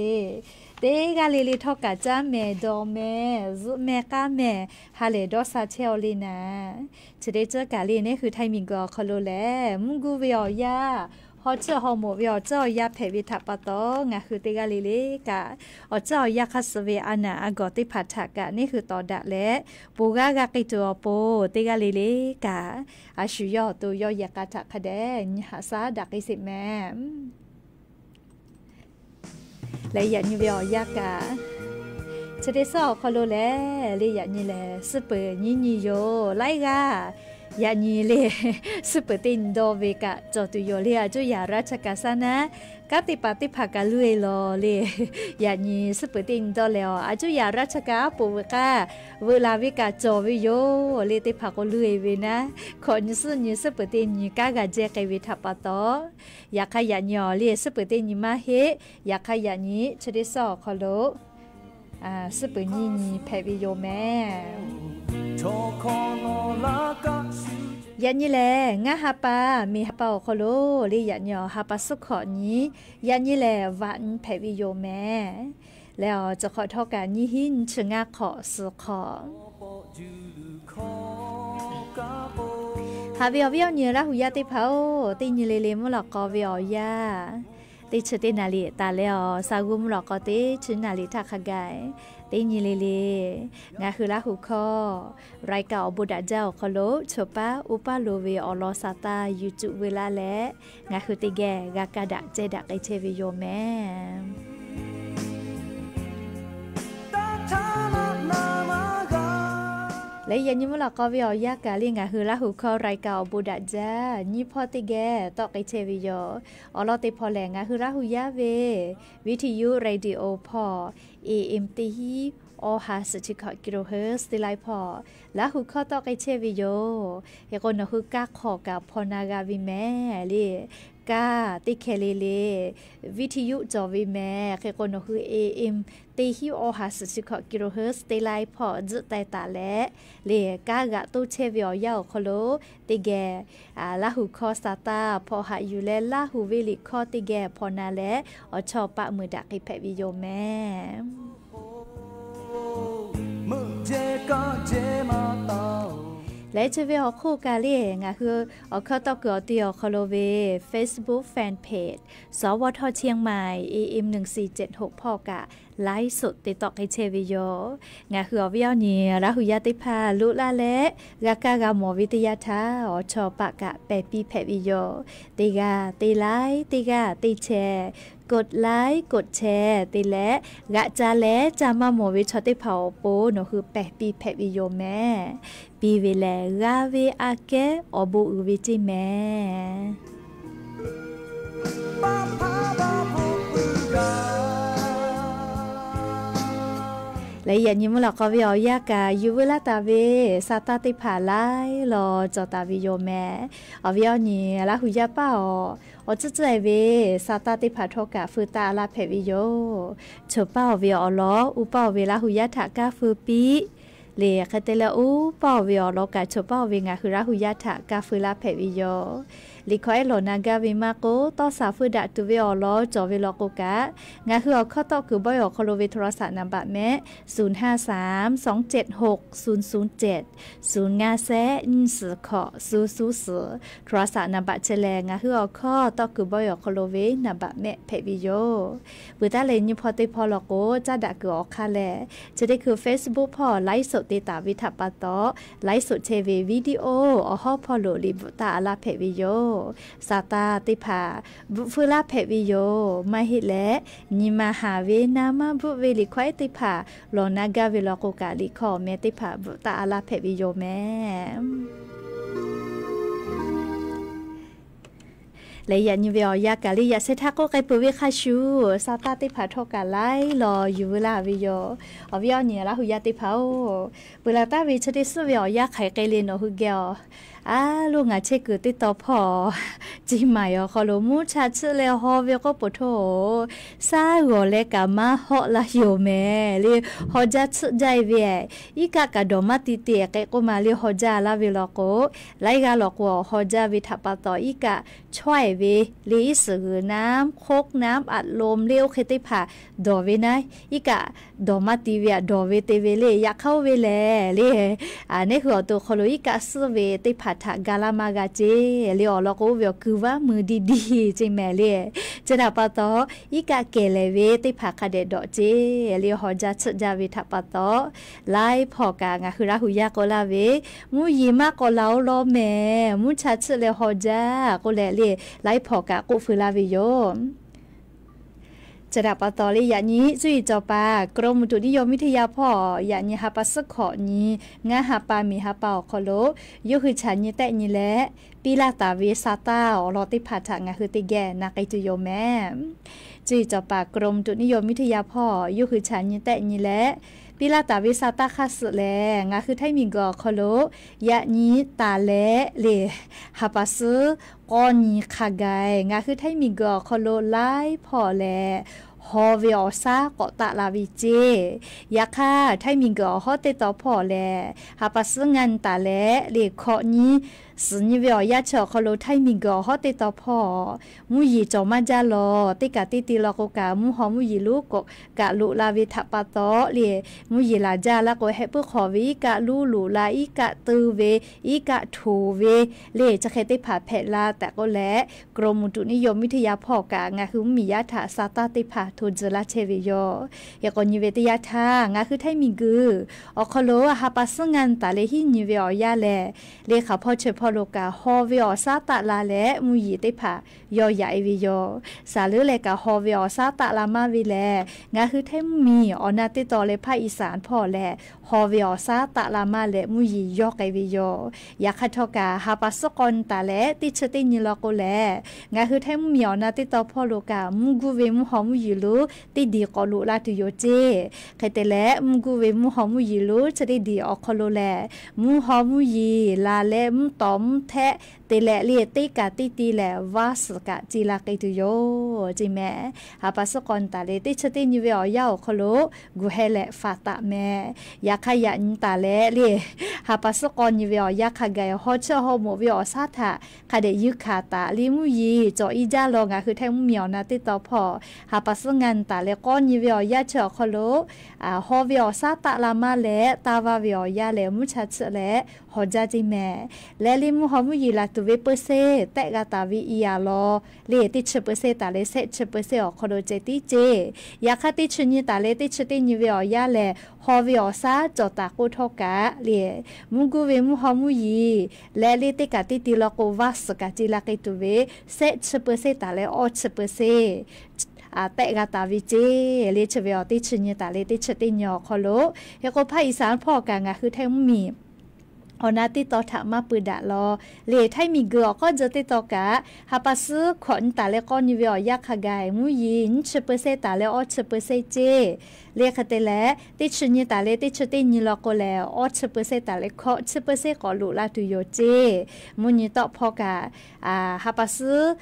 Teˇ g'aˇ le le htawˇ kaꞈ caˇ mehˍ dawˬ mehˍ zuhꞈ mehˍ k'aˇ mehˍ ha lehˬ dawˇ sha chehˇ aw le naˍ. Chi teˇ ceuˬ kaꞈ le, neˇ hui htaiˇ miˬ guiˬ awˬ hk'aw lo lehˬ, mvuhˇ guˇ ve awˬ yanˇ, haw tsuhˇ haw moˍ ve awˬ ceuˬ awˬ yanˇ hpehꞈ ve htaꞈ pa taw, ngaˬ hui teˇ g'aˇ le le kaꞈ, awˬ ceuˬ awˬ yanˇ hk'aˇ suh ve a naˬ a gawˬ teˇ hpaˍ htaꞈ kaꞈ neˇ hui tawˍ daꞈ leh, bon g'aˇ g'a k'ai tuˬ awˬ pon teˇ g'aˇ le le kaꞈ, a shu yawˇ awˬ to yawˇ yehˬ k'a htaꞈ hk'a dehꞈ nyi haꞈ shaˉ daꞈ k'ai sheˍ mehˍ. Leh yaꞈ nyi ve awˬ yanˇ kaꞈ, Chi teˇ suhˉ awˬ hk'aw lo lehˬ le, yaꞈ nyi lehˬ suhˉ peuˍ nyiˇ nyi yoˬ. Laiˉ g'aˇ yaꞈ nyi le, suhˉ peuˍ teˇ nyi dawˇ ve kaꞈ cawˬ tuˬ yoˬ le. A cuˇ yaꞈ raˇ chaw kaꞈ saˉ naˉ, kanˉ te paˍ teˇ hpaˍ kaꞈ luˇ e lawˬ le. Yaꞈ nyi suhˉ peuˍ teˇ nyi dawˇ lehˬ awˬ, a cuˇ yaꞈ raˇ chaw kaꞈ aˉ poꞈ veuꞈ k'aˇ veuꞈ laˬ ve kaꞈ cawˬ ve yoˬ le. Teˇ hpaˍ k'o luˇ e ve naˉ, hkawꞈ nyi suhˉ nyi suhˉ peuˍ teˇ nyi kanˉ g'a jehˇ k'ai ve htaꞈ pa taw, yaꞈ hk'aˇ yaꞈ nyi awˬ le suhˉ peuˍ teˇ nyi maˇ heˆ. Yaꞈ hk'aˇ yaꞈ nyi chi teˇ suhˉ awˬ hk'aw lo suhˉ peuˍ nyiˇ nyi hpehꞈ ve yoˬ mehˍ. Yaꞈ nyi lehˬ ngaˇ ha pa, miˬ ha pa awˬ hk'aw lo le, yaꞈ nyi awˬ ha pa suhˉ hkawꞈ nyi, yaꞈ nyi lehˬ vaꞈ nyi hpehꞈ ve yoˬ mehˍ. Leh awˬ cawˬ hk'awꞈ htawˇ kaꞈ nyiˇ hinˉ nyiˇ chi ngaˇ hk'awꞈ suhˍ hk'awꞈ Haꞈ ve awˬ viˉ awˬ nyi Laˇ hu yaˇ teˇ hpaˍ-oˬ, teˇ nyi le le mvuhˇ lawꞈ k'aw ve awˬ yanˇ, teˇ chi teˇ naˍ riˍ taˍ leh awˬ, sa g'uˇ mvuhˇ lawꞈ k'aw teˇ chi naˍ riˍ htaˇ hk'a gaˬ, teˇ nyi le le ngaˬ hui Laˇ hu hkawˇ รายการ awˬ bon daꞈ jaˇ awˬ hk'aw lo choˬ paˉ uˉ paˉ lo ve awˬ lawn sa taˇ yuˬ cuˆ veu laˇ leh, ngaˬ hui teˇ geh g'a kaˇ daꞈ ceh daꞈ k'ai chehˇ ve yoˬ mehˍ. Leh yaꞈ nyi mvuhˇ lawꞈ k'aw ve awˬ yanˇ kaꞈ le ngaˬ hui Laˇ hu hkawˇ รายการ awˬ bon daꞈ jaˇ nyiˇ hpawˇ teˇ geh tawˆ k'ai chehˇ ve yoˬ. Awˬ lawn teˇ hpawˇ lehˬ ngaˬ hui Laˇ hu yaˇ ve วิทยุ radio hpawˇ AM teˇ hinˉ awˬ ha suhˍ chi hkawꞈ kilohertz teˇ laiˉ hpawˇ Laˇ hu hkawˇ tawˆ k'ai chehˇ ve yoˬ. Hk'e k'o nawˬ hui kaˇ hk'awꞈ kaꞈ hpaw na g'a ve mehˍ le. Kaˇ teˇ hkeh le le วิทยุ cawˬ ve mehˍ. Hk'e k'o nawˬ hui AM teˇ hinˉ awˬ ha suhˍ chi hkawꞈ kilohertz teˇ laiˉ hpawˇ tzuhˆ teh taˍ leh le, kaˇ g'aꞈ toˇ chehˇ ve awˬ yanˇ awˬ hk'aw lo teˇ geh Laˇ hu hkawˇ sa taˇ hpaw haꞈ yuˬ leh Laˇ hu ve liꞈ hkawˇ teˇ geh hpaw na leh awˬ chawˇ paˆ mui daꞈ k'ai hpehꞈ ve yoˬ mehˍ. Leh chi ve awˬ hk'oˆ kaꞈ le ngaˬ hui awˬ hkawˇ tawˆ kuiˬ awˬ ti awˬ hk'aw lo ve Facebook fan page สวท เชียงใหม่ AM หนึ่งสี่เจ็ดหก hpawˇ kaꞈ ไลฟ์สด te tawˆ k'ai chehˇ ve yoˬ. Ngaˬ hui awˬ viˉ awˬ nyi Laˇ hu yaˇ teˇ hpaˍ loꞈ laˇ leh g'a kaˇ g'a mawˬ ve teˇ yanˇ htaˇ awˬ chawˇ paˆ kaꞈ pehˬ piˇ hpehꞈ ve yoˬ. Teˇ g'aˇ teˇ like, teˇ g'aˇ teˇ share, กดไลค์ กดแชร์ te leh g'aꞈ ca leh ca maˇ mawˬ ve chaw teˇ hpaˍ awˬ pon nawˬ hui pehˬ piˇ hpehꞈ ve yoˬ mehˍ. Piˇ ve lehˬ g'a ve aꞈ kehˉ awˬ bon uiˍ ve ceˇ mehˍ. Leh yaꞈ nyi mvuhˇ lawꞈ k'aw ve awˬ yanˇ kaꞈ yuˬ veu laˇ taˍ ve sa taˇ teˇ hpaˍ laiˉ law cawˬ taˍ ve yoˬ mehˍ. Awˬ viˉ awˬ nyi Laˇ hu yaˇ paˇ awˬ, awˬ tcuhˉ tcuhˉ e ve sa taˇ teˇ hpaˍ htawˇ kaꞈ feu taˇ a laˇ hpehꞈ ve yoˬ. Choˬ paˇ awˬ ve awˬ lawn uˉ paˇ awˬ ve Laˇ hu yaˇ htaꞈ kaˇ feu piˇ le. Hk'e te leh uˉ paˇ awˬ ve awˬ lawn kaꞈ choˬ paˇ awˬ ve ngaˬ hui Laˇ hu yaˇ htaꞈ kaˇ feu laˇ hpehꞈ ve yoˬ. Liꞈ hkawˇ ehˉ lawˬ na gaˇ ve maˇ k'oˆ, tawˇ shaˍ feu daꞈ tuˬ ve awˬ lawn cawˬ ve law k'o kaꞈ, ngaˬ hui awˬ hkawˇ tawˆ kuiˬ bawehˇ awˬ hk'aw lo ve โทรศัพท์ namba mehˆ ศูนย์ห้าสาม สองเจ็ดหก ศูนย์ศูนย์เจ็ด ศูนย์ ngaˇ shehˆ nyiˇ suhˍ hkawꞈ suh suh suhˍ. โทรศัพท์ namba chi lehˬ ngaˬ hui awˬ hkawˇ tawˆ kuiˬ bawehˇ awˬ hk'aw lo ve namba mehˆ hpehꞈ ve yoˬ. Peuˬ taˉ leh nyiˇ hpawˇ teˇ hpawˇ law k'o caˉ daꞈ kuiˬ awˬ hk'aˇ lehˬ, chi teˇ hkui Facebook hpawˇ ไลฟ์สด te taˍ ve htaꞈ pa taw, ไลฟ์สด chehˇ ve video awˬ hawˉ hpawˇ lo liꞈ bvuhꞈ taˇ a laˇ hpehꞈ ve yoˬ. Sa taˇ teˇ hpaˍ bvuhꞈ feu laˇ hpehꞈ ve yoˬ. Maˇ heˆ leh, nyi ma haˍ ve na maˇ bvuhꞈ ve liꞈ hkawˇ ehˉ teˇ hpaˍ lawˬ na gaˇ ve law k'o kaꞈ, liꞈ hkawˇ awˬ meh teˇ hpaˍ bvuhꞈ taˇ a laˇ hpehꞈ ve yoˬ mehˍ. Leh yaꞈ nyi ve awˬ yanˇ kaꞈ le yaꞈ sheh htaˇ k'oˆ k'ai peuˬ ve hk'a shuˍ, sa taˇ teˇ hpaˍ htawˇ kaꞈ laiˉ law yuˬ veu laˇ ve yoˬ. Awˬ viˉ awˬ nyi Laˇ hu yaˇ teˇ hpaˍ-oˬ, peuˬ laˬ taˍ ve chi teˇ suhˉ ve awˬ yanˇ hk'aiˬ k'ai le nawˬ hui geh awˬ, a loˇ ngaˬ chehˇ kuiˬ teˇ taw hpawˇ, Ciˇ maiˍ awˬ hk'aw lo mvuhˇ cha chiˆ leh haw ve k'oˆ peuˬ htaˇ-oˬ, shaˉ g'awˬ leh kaꞈ maˇ hawˆ laˇ yoˬ mehˍ le. Haw jaˇ chiˆ jaˇ e ve, iˉ kaˆ kaꞈ dawˬ maˇ ti te k'ai k'oˆ ma le haw jaˇ laˇ ve law k'o, laiˉ g'aˇ law k'o awˬ haw jaˇ ve htaꞈ pa taw iˉ kaˆ chaweh ve le iˉ suhˍ g'uiˬ น้ำ โค้ก น้ำอัดลม le oˇ hk'e teˇ hpaˍ dawˬ ve naˉ, iˉ kaˆ dawˬ maˇ ti ve aꞈ dawˬ ve te ve le. Yaꞈ hk'aˇ oˇ ve lehˬ le, neˇ hui awˬ to hk'aw lo iˉ kaˆ suhˆ ve teˇ hpaˍ htaꞈ ga laˇ maˇ g'a ceˇ le. Awˬ lawn k'o oˇ ve awˬ kuiˬ vaˇ mui diˇ diˇ ceˇ mehˍ le. Chi htaꞈ pa taw, iˉ kaˆ kehˬ lehˍ ve teˇ hpaˍ hk'a dehꞈ dawˬ ceˇ le. Haw jaˇ chiˆ jaˇ ve htaꞈ pa taw, laiˉ hpawˇ kaꞈ ngaˬ hui Laˇ hu yaˇ k'oˆ laˇ ve, mvuhˇ yeˬ maˇ k'awꞈ laˬ oˬ law mehˍ, mvuhˇ cha chiˆ leh haw jaˇ k'oˆ leh le, laiˉ hpawˇ kaꞈ k'oˆ feu laˇ ve yoˬ. Chi htaꞈ pa taw le, yaꞈ nyi cuˇ yiˍ cawˬ paˍ กรมอุตุนิยมวิทยา hpawˇ yaꞈ nyi ha pa suhˉ hkawꞈ nyi ngaˇ ha pa miˬ ha pa awˬ hk'aw lo yawˇ hui chaꞈ nyi tehˆ nyi leh piˇ laˇ taˍ ve sa taˇ awˬ lawn teˇ hpaˍ htaꞈ ngaˬ hui teˇ geh na k'ai tuˬ yoˬ mehˍ. Cuˇ yiˍ cawˬ paˍ กรมอุตุนิยมวิทยา hpawˇ yawˇ hui chaꞈ nyi tehˆ nyi leh piˇ laˇ taˍ ve sa taˇ hk'aˇ suh lehˬ, ngaˬ hui Htaiˇ miˬguiˬ awˬ hk'aw lo yaꞈ nyi taˍ leh le ha pa suhˉ k'awˇ nyi hk'a gaˬ ngaˬ hui Htaiˇ miˬguiˬ awˬ hk'aw lo laiˉ hpawˇ leh haw ve awˬ shaˉ k'awꞈ taˆ la ve ceˇ. Yaꞈ hk'aˇ Htaiˇ miˬguiˬ awˬ hawˉ teˇ tawn hpawˇ lehˬ, ha pa suhˉ ngaˇ nyi taˍ leh le hkawꞈ nyi suhˍ nyi ve awˬ yanˇ chi awˬ hk'aw lo Htaiˇ miˬguiˬ awˬ hawˉ teˇ tawn hpawˇ mvuhˇ yeˬ cawˬ maˇ jaˇ lawˬ. Teˇ kaꞈ teˇ ti law k'o kaꞈ mvuhˇ haw mvuhˇ yeˬ lonˉ k'oꞈ kaꞈ loꞈ la ve htaꞈ pa taw le, mvuhˇ yeˬ laˬ jaˇ laˇ k'o, heh puiˉ hk'awꞈ ve iˉ kaˆ lonˉ loꞈ la, iˉ kaˆ teu ve, iˉ kaˆ htoˍ ve le, chi hk'e teˇ hpaˍ hpehꞈ la tehꞈ k'oˆ leh, กรมอุตุนิยมวิทยา hpawˇ kaꞈ ngaˬ hui mvuhˇmiˬ yaˇ htaꞈ sa taˇ teˇ hpaˍ hto tcuh laˇ chehˇ ve yoˬ. Hk'e k'o nyi ve teˇ yanˇ htaˇ, ngaˬ hui Htaiˇ miˬguiˬ awˬ hk'aw lo ha pa suhˉ ngaˇ nyi taˍ leh hiˉ nyi ve awˬ yanˇ lehˬ, le hk'aˬ hpawˇ chi hpawˇ lo kaꞈ haw ve awˬ shaˉ taˆ la leh mvuhˇ yeˬ teˇ hpaˍ yaw yaꞈ e ve yoˬ. Saˍ leuˉ leh kaꞈ haw ve awˬ shaˉ taˆ la maˇ ve lehˬ, ngaˬ hui Htaiˇ mvuhˇmiˬ awˬ na teˇ tawn leh ภาคอีสาน hpawˇ lehˬ, haw ve awˬ shaˉ taˆ la maˇ leh mvuhˇ yeˬ yaw k'ai ve yoˬ. Yaꞈ hk'aˇ htawˇ kaꞈ ha pa suhˉ k'awˇ nyi taˍ leh teˇ chi teˇ nyi law k'o lehˬ, ngaˬ hui Htaiˇ mvuhˇmiˬ awˬ na teˇ tawn hpawˇ lo kaꞈ mvuhˇ guˇ ve mvuhˇ haw mvuhˇ yeˬ lonˉ teˇ diˬ k'awꞈ loꞈ la tuˬ yoˬ ceˇ. Hk'e te leh mvuhˇ guˇ ve mvuhˇ haw mvuhˇ yeˬ lonˉ chi teˇ diˬ awˬ hk'aw lo lehˬ, mvuhˇ haw mvuhˇ yeˬ laˬ leh mvuhˇ tawˍ mvuhˇ htehˆ te leh le teˇ kaꞈ teˇ ti lehˬ vaˇ suhˍ kaꞈ ce la k'ai tuˬ yoˬ ceˇ mehˍ. Ha pa suhˉ k'awˇ nyi taˍ leh teˇ chi teˇ nyi ve awˬ yanˇ awˬ hk'aw lo gu heh leh faˍ taˍ mehˍ. Yaꞈ hk'aˇ yaꞈ nyi taˍ leh le ha pa suhˉ k'awˇ nyi ve awˬ yanˇ hk'a gaˬ haw chi haw moˍ ve awˬ shaˉ htaꞈ hk'a dehꞈ yuˇ hkanˍ taˍ le mvuhˇ yeˬ cawˬ iˉ jaˇ law. Ngaˬ hui Htaiˇ mvuhˇmiˬ awˬ na teˇ tawn hpawˇ ha pa suhˉ ngaˇ nyi taˍ leh k'awˇ nyi ve awˬ yanˇ chi awˬ hk'aw lo haw ve awˬ shaˉ taˆ la maˇ leh taˇ vaˇ ve awˬ yanˇ lehˬ mvuhˇ cha chiˆ leh haw jaˇ ceˇ mehˍ. Leh le mvuhˇ haw mvuhˇ yeˬ laˬ tuˬ ve peuˬ seˇ tehˆ g'a taˍ ve i a law le teˇ chi peuˬ seˇ taˍ leh shehˆ chi peuˬ seˇ awˬ hk'aw lo ceh tiˉ ceˇ. Yaꞈ hk'aˇ teˇ chi nyi taˍ leh teˇ chi teˇ nyi ve awˬ yanˇ lehˬ haw ve awˬ shaˉ cawˬ taˍ k'oˆ htawˇ kaꞈ le mvuhˇ guˇ ve mvuhˇ haw mvuhˇ yeˬ leh le teˇ kaꞈ teˇ ti law k'o vaˇ suhˍ kaꞈ ce la k'ai tuˬ ve shehˆ chi peuˬ seˇ taˍ leh awˇ chi peuˬ seˇ tehˆ g'a taˍ ve ceˇ. Le chi ve awˬ teˇ chi nyi taˍ leh teˇ chi teˇ nyi awˬ hk'aw lo, hk'e k'o ภาคอีสาน hpawˇ kaꞈ ngaˬ hui Htaiˇ mvuhˇmiˬ awˬ na teˇ tawn htaꞈ maˇ pui daꞈ law. Le Htaiˇ miˬguiˬ awˬ k'awˇ jeh teˇ tawn kaꞈ ha pa suhˉ hkawꞈ nyi taˍ leh k'awˇ nyi ve awˬ yanˇ hk'a gaˬ mvuhˇ yeˬ nyiˇ chi peuˬ seˇ taˍ leh awˇ chi peuˬ seˇ ceˇ. Le hk'e te leh teˇ chi nyi taˍ leh teˇ chi teˇ nyi law k'o lehˬ awˇ chi peuˬ seˇ taˍ leh hkawꞈ chi peuˬ seˇ k'awꞈ loꞈ la tuˬ yoˬ ceˇ. Mvuhˇ nyi tawˆ hpawˇ kaꞈ ha pa suhˉ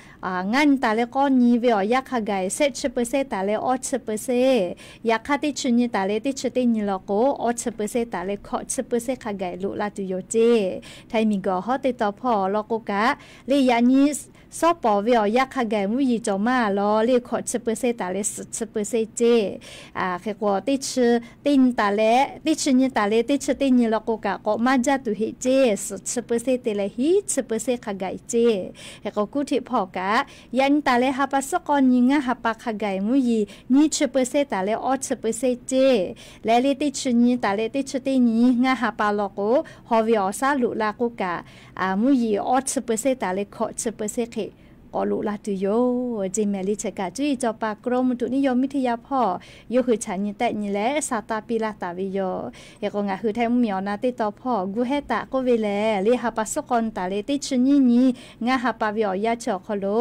ngaˇ nyi taˍ leh k'awˇ nyi ve awˬ yanˇ hk'a gaˬ shehˆ chi peuˬ seˇ taˍ leh awˇ chi peuˬ seˇ. Yaꞈ hk'aˇ teˇ chi nyi taˍ leh teˇ chi teˇ nyi law k'o awˇ chi peuˬ seˇ taˍ leh hkawꞈ chi peuˬ seˇ hk'a gaˬ loꞈ la tuˬ yoˬ ceˇ. Htaiˇ miˬguiˬ awˬ hawˉ teˇ tawn hpawˇ law k'o kaꞈ le yaꞈ nyi sawˉ pawˍ ve awˬ yanˇ hk'a gaˬ mvuhˇ yeˬ cawˬ maˇ law le hkawꞈ chi peuˬ seˇ taˍ leh suhˍ chi peuˬ seˇ ceˇ. Hk'e k'o teˇ chi teˇ nyi taˍ leh teˇ chi nyi taˍ leh teˇ chi teˇ nyi law k'o kaꞈ k'awꞈ maˇ jaˇ tuˬ heˆ ceˇ. Suhˍ chi peuˬ seˇ te leh hiˉ chi peuˬ seˇ hk'a gaˬ ceˇ. Hk'e k'o kuˇ htiˆ hpawˇ kaꞈ yaꞈ nyi taˍ leh ha pa suhˉ k'awˇ nyi ngaˇ ha pa hk'a gaˬ mvuhˇ yeˬ nyiˇ chi peuˬ seˇ taˍ leh awˇ chi peuˬ seˇ ceˇ. Leh le teˇ chi nyi taˍ leh teˇ chi teˇ nyi ngaˇ ha pa law k'o haw ve awˬ shaˉ loꞈ la k'o kaꞈ mvuhˇ yeˬ awˇ chi peuˬ seˇ taˍ leh hkawꞈ chi peuˬ seˇ hk'e k'awꞈ loꞈ la tuˬ yoˬ ceˇ mehˍ. Le chi kaꞈ cuˇ yiˍ cawˬ paˍ กรมอุตุนิยมวิทยา hpawˇ yawˇ hui chaꞈ nyi tehˆ nyi leh sa taˇ piˇ laˇ taˍ ve yoˬ. Hk'e k'o ngaˬ hui Htaiˇ mvuhˇmiˬ awˬ na teˇ tawn hpawˇ gu heh taˍ k'oˆ ve lehˬ le ha pa suhˉ k'awˇ nyi taˍ leh teˇ chi nyiˇ nyi ngaˇ ha pa ve awˬ yanˇ chi awˬ hk'aw lo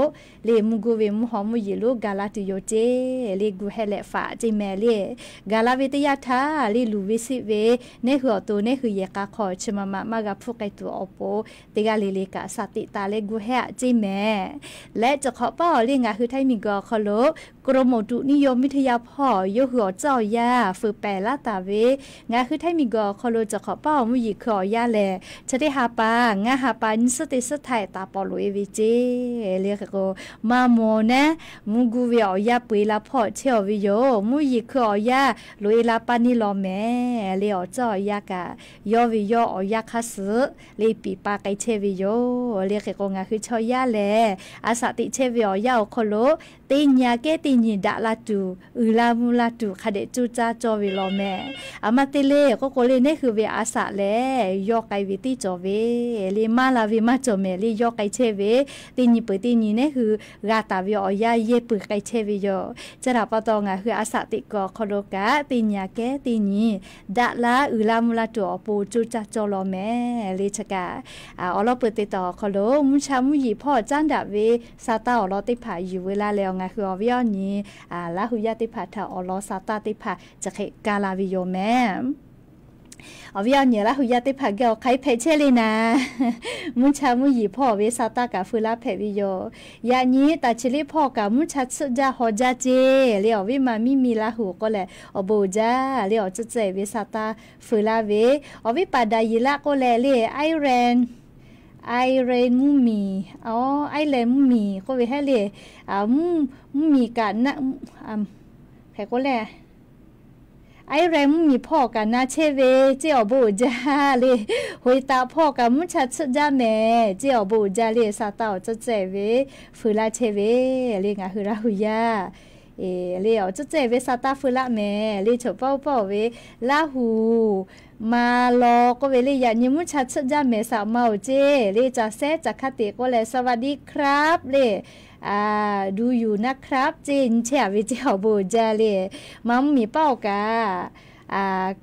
le mvuhˇ guˇ ve mvuhˇ haw mvuhˇ yeˬ lonˉ ga la tuˬ yoˬ ceˇ. Le gu heh leh faˍ ceˇ mehˍ le. Gaˬ la ve teˇ yanˇ htaˇ le luˬ ve siˆ ve neˇ hui awˬ to neˇ hui yehˬ k'a hk'aw chi ma ma maˇ g'a hpfuhˆ k'ai tuˬ awˬ pon teˇ g'aˇ le le kaꞈ shaˍ tiꞈ taˍ leh gu heh aꞈ ceˇ mehˍ. Leh cawˬ hk'awꞈ paˉ awˬ le ngaˬ hui Htaiˇ miˬguiˬ awˬ hk'aw lo กรมอุตุนิยมวิทยา hpawˇ yawˇ hui awˬ tcuhˉ awˬ yanˇ feuˍ pehˍ laˇ taˍ ve ngaˬ hui Htaiˇ miˬguiˬ awˬ hk'aw lo cawˬ hk'awꞈ paˉ awˬ mvuhˇ yeˬ hkui awˬ yanˇ lehˬ chi teˇ ha pa ngaˇ ha pa nyiˇ suhˉ teˇ suhˉ htaˇ taˍ pawˍ loꞈ e ve ceˇ. Le hk'e k'o maˇ maw naˉ mvuhˇ guˇ ve awˬ yanˇ peu e la hpawˇ chehˇ aˬ ve yoˬ. Mvuhˇ yeˬ hkui awˬ yanˇ loꞈ e la paˇ neˇ law mehˍ. Le awˬ tcuhˉ awˬ yanˇ kaꞈ yawˇ ve yawˇ awˬ yanˇ hk'aˇ suh le piˍ pa k'ai chehˇ ve yoˬ. Le hk'e k'o ngaˬ hui chaw yaˇ lehˬ a shaꞈ teꞈ chehˇ ve awˬ yanˇ awˬ hk'aw lo teˇ nyi aꞈ kehˉ teˇ nyi daꞈ la tuˬ, uiˍ la mvuh la tuˬ hk'a dehꞈ coˇ caˇ cawˇ ve law meh. Aˬ ma te le k'oˆ k'o le, neˉ hui ve a shaꞈ lehˬ yawˇ k'ai ve tiˉ cawˬ ve le, maˇ la ve maˇ cawˬ mehˍ le, yawˇ k'ai chehˇ ve. Teˇ nyi peuˬ teˇ nyi neˉ hui g'a taˍ ve awˬ yanˇ yehˇ peuˬ k'ai chehˇ ve yoˬ. Chi htaꞈ pa taw ngaˬ hui a shaꞈ teꞈ kuiˬ awˬ hk'aw lo kaꞈ teˇ nyi aꞈ kehˉ teˇ nyi daꞈ la uiˍ la mvuh la tuˬ awˬ pon coˇ caˇ cawˇ law meh le. Chi kaꞈ awˬ lawn peuˬ te taw awˬ hk'aw lo mvuhˇ cha mvuhˇ yiˍ hpawˇ caˉ daꞈ ve sa taˇ awˬ lawn teˇ hpaˍ yuˬ veu laˇ leh, ngaˬ hui awˬ viˉ awˬ nyi Laˇ hu yaˇ teˇ hpaˍ htaꞈ awˬ lawn sa taˇ teˇ hpaˍ chi hk'e kaˇ la ve yoˬ meh. Awˬ viˉ awˬ nyi Laˇ hu yaˇ teˇ hpaˍ geh awˬ hk'aˬ hk'e hpehꞈ chehˇ le naˍ, mvuhˇ cha mvuhˇ yiˍ hpawˇ ve sa taˇ kaꞈ feu laˇ hpehꞈ ve yoˬ. Yaꞈ nyi taˍ chi liˇ hpawˇ kaꞈ mvuhˇ cha tsuhˆ jaˇ haw jaˇ ceˇ le. Awˬ viˉ ma miˇ miˇ Laˇ hu k'oˆ leh awˬ bon uiˍ jaˇ le, awˬ tcuhˉ tcuhˉ e ve sa taˇ feu laˇ ve. Awˬ viˉ paˍ daꞈ yiˍ laˆ k'oˆ leh le, Ireland, Ireland mvuhˇ miˬ, Ireland mvuhˇ miˬ k'oˆ ve hehˉ le, mvuhˇ miˬ kaꞈ na, hk'e k'oˆ le, Ireland mvuhˇ miˬ hpawˇ kaꞈ na chehˇ ve ceˇ, awˬ bon uiˍ jaˇ le. Hoꞈ e taꞈ hpawˇ kaꞈ mvuhˇ cha tsuhˆ jaˇ mehˍ ceˇ, awˬ bon uiˍ jaˇ le. Sa taˇ awˬ tcuhˉ tcuhˉ e ve feu laˇ chehˇ ve le, ngaˬ hui Laˇ hu yaˇ le awˬ tcuhˉ tcuhˉ e ve sa taˇ feu laˇ mehˍ le. Choˬ paˇ oˇ paˇ oˬ ve Laˇ hu ma law k'oˆ ve le, yaꞈ nyi mvuhˇ cha tsuhˆ jaˇ mehˍ saꞈ ma oˬ ceˇ le. Caˬ sehˉ caˬ hkaˇ teꞈ k'oˆ leh สวัสดีครับ le, ดูอยู่นะครับ ceˇ nyi chehˇ a ve ceˇ, awˬ bon uiˍ jaˇ le. Ma mvuhˇ miˬ paˇ awˬ kaꞈ,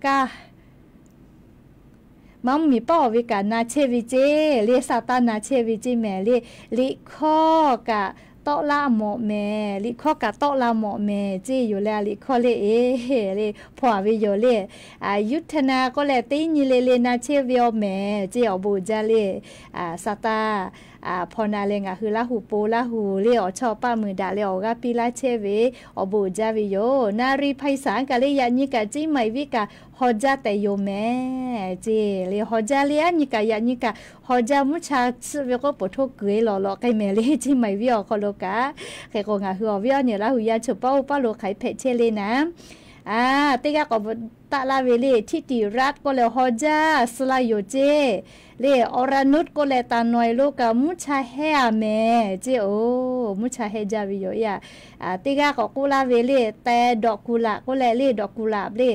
kaˇ ma mvuhˇ miˬ paˇ awˬ ve kaꞈ na chehˇ ve ceˇ le, sa taˇ na chehˇ ve ceˇ mehˍ le. Liꞈ hkawˇ kaꞈ tawˆ laˇ mawꞈ mehˍ, liꞈ hkawˇ kaꞈ tawˆ la mawꞈ mehˍ ceˇ yoˬ le. Liꞈ hkawˇ le e le hpawˇ a ve yoˬ le. Yuˇ hteh na k'oˆ leh teˇ nyi le le na chehˇ ve awˬ mehˍ ceˇ, awˬ bon uiˍ jaˇ le. Sa taˇ hpawˇ na leh ngaˬ hui Laˇ hu po Laˇ hu le awˬ chawˇ paˆ mui daꞈ leh awˬ g'aˇ piˇ laˇ chehˇ ve, awˬ bon uiˍ jaˇ ve yoˬ. Na ri hpaˇ saˍ kaꞈ le, yaꞈ nyi kaꞈ ceˇ ma e viˉ kaꞈ haw jaˇ tehꞈ yoˬ mehˍ ceˇ le. Haw jaˇ le, aˉ nyi kaꞈ yaꞈ nyi kaꞈ haw jaˇ, mvuhˇ cha tsuhˆ ve k'oˆ poˬ htoˇ kuiˬ e lawˬ lawꞈ k'ai mehˍ le, ceˇ ma e viˉ awˬ hk'aw lo kaꞈ. Hk'e k'o ngaˬ hui awˬ viˉ awˬ nyi Laˇ hu yaˇ choˬ paˇ oˇ paˇ lo hk'aˬ hk'e hpehꞈ chehˇ le naˍ, teˇ g'aˇ k'awꞈ taˆ laˇ ve le, ธิติรัตน์ k'oˆ leh haw jaˇ suh la yoˬ ceˇ le. อรนุช k'oˆ leh taˍ nawˬ e lo kaꞈ mvuhˇ cha hehˇ a mehˍ ceˇ, oˬ mvuhˇ cha hehˇ jaˇ ve yoˬ. Teˇ g'aˇ k'awꞈ k'oˆ laˇ ve le, แต่ดอกกุหลาบ k'oˆ leh le, ดอกกุหลาบ le,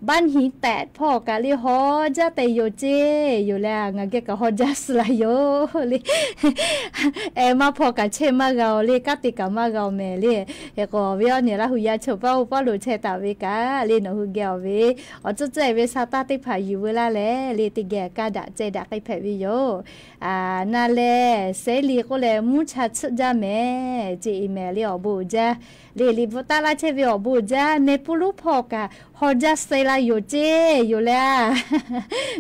บ้านหินแตก hpawˇ kaꞈ le haw jaˇ tehꞈ yoˬ ceˇ yoˬ le. Ngaˬ geh kaꞈ haw jaˇ suh la yoˬ le. Eh, maˇ hpawˇ kaꞈ chehˇ maˇ g'a oˬ le, kanˉ te kaꞈ maˇ g'a oˬ mehˍ le. Hk'e k'o awˬ viˉ awˬ nyi Laˇ hu yaˇ choˬ paˇ oˇ paˇ lo chehˇ taˍ ve kaꞈ le, nawˬ hui geh awˬ ve awˬ tcuhˉ tcuhˉ e ve sa taˇ teˇ hpaˍ yuˬ veu laˇ leh le, teˇ geh kaˇ daꞈ ceh daꞈ k'ai hpehꞈ ve yoˬ. Na leh sehˉ li k'oˆ leh mvuhˇ cha tsuhˆ jaˇ mehˍ ceˇ e mehˍ le, awˬ bon uiˍ jaˇ le. Liꞈ bvuhꞈ taˆ laˇ chehˇ ve awˬ bon uiˍ jaˇ. Mehˍ puˇ lonˉ hpawˇ kaꞈ haw jaˇ suh la yoˬ ceˇ yoˬ le.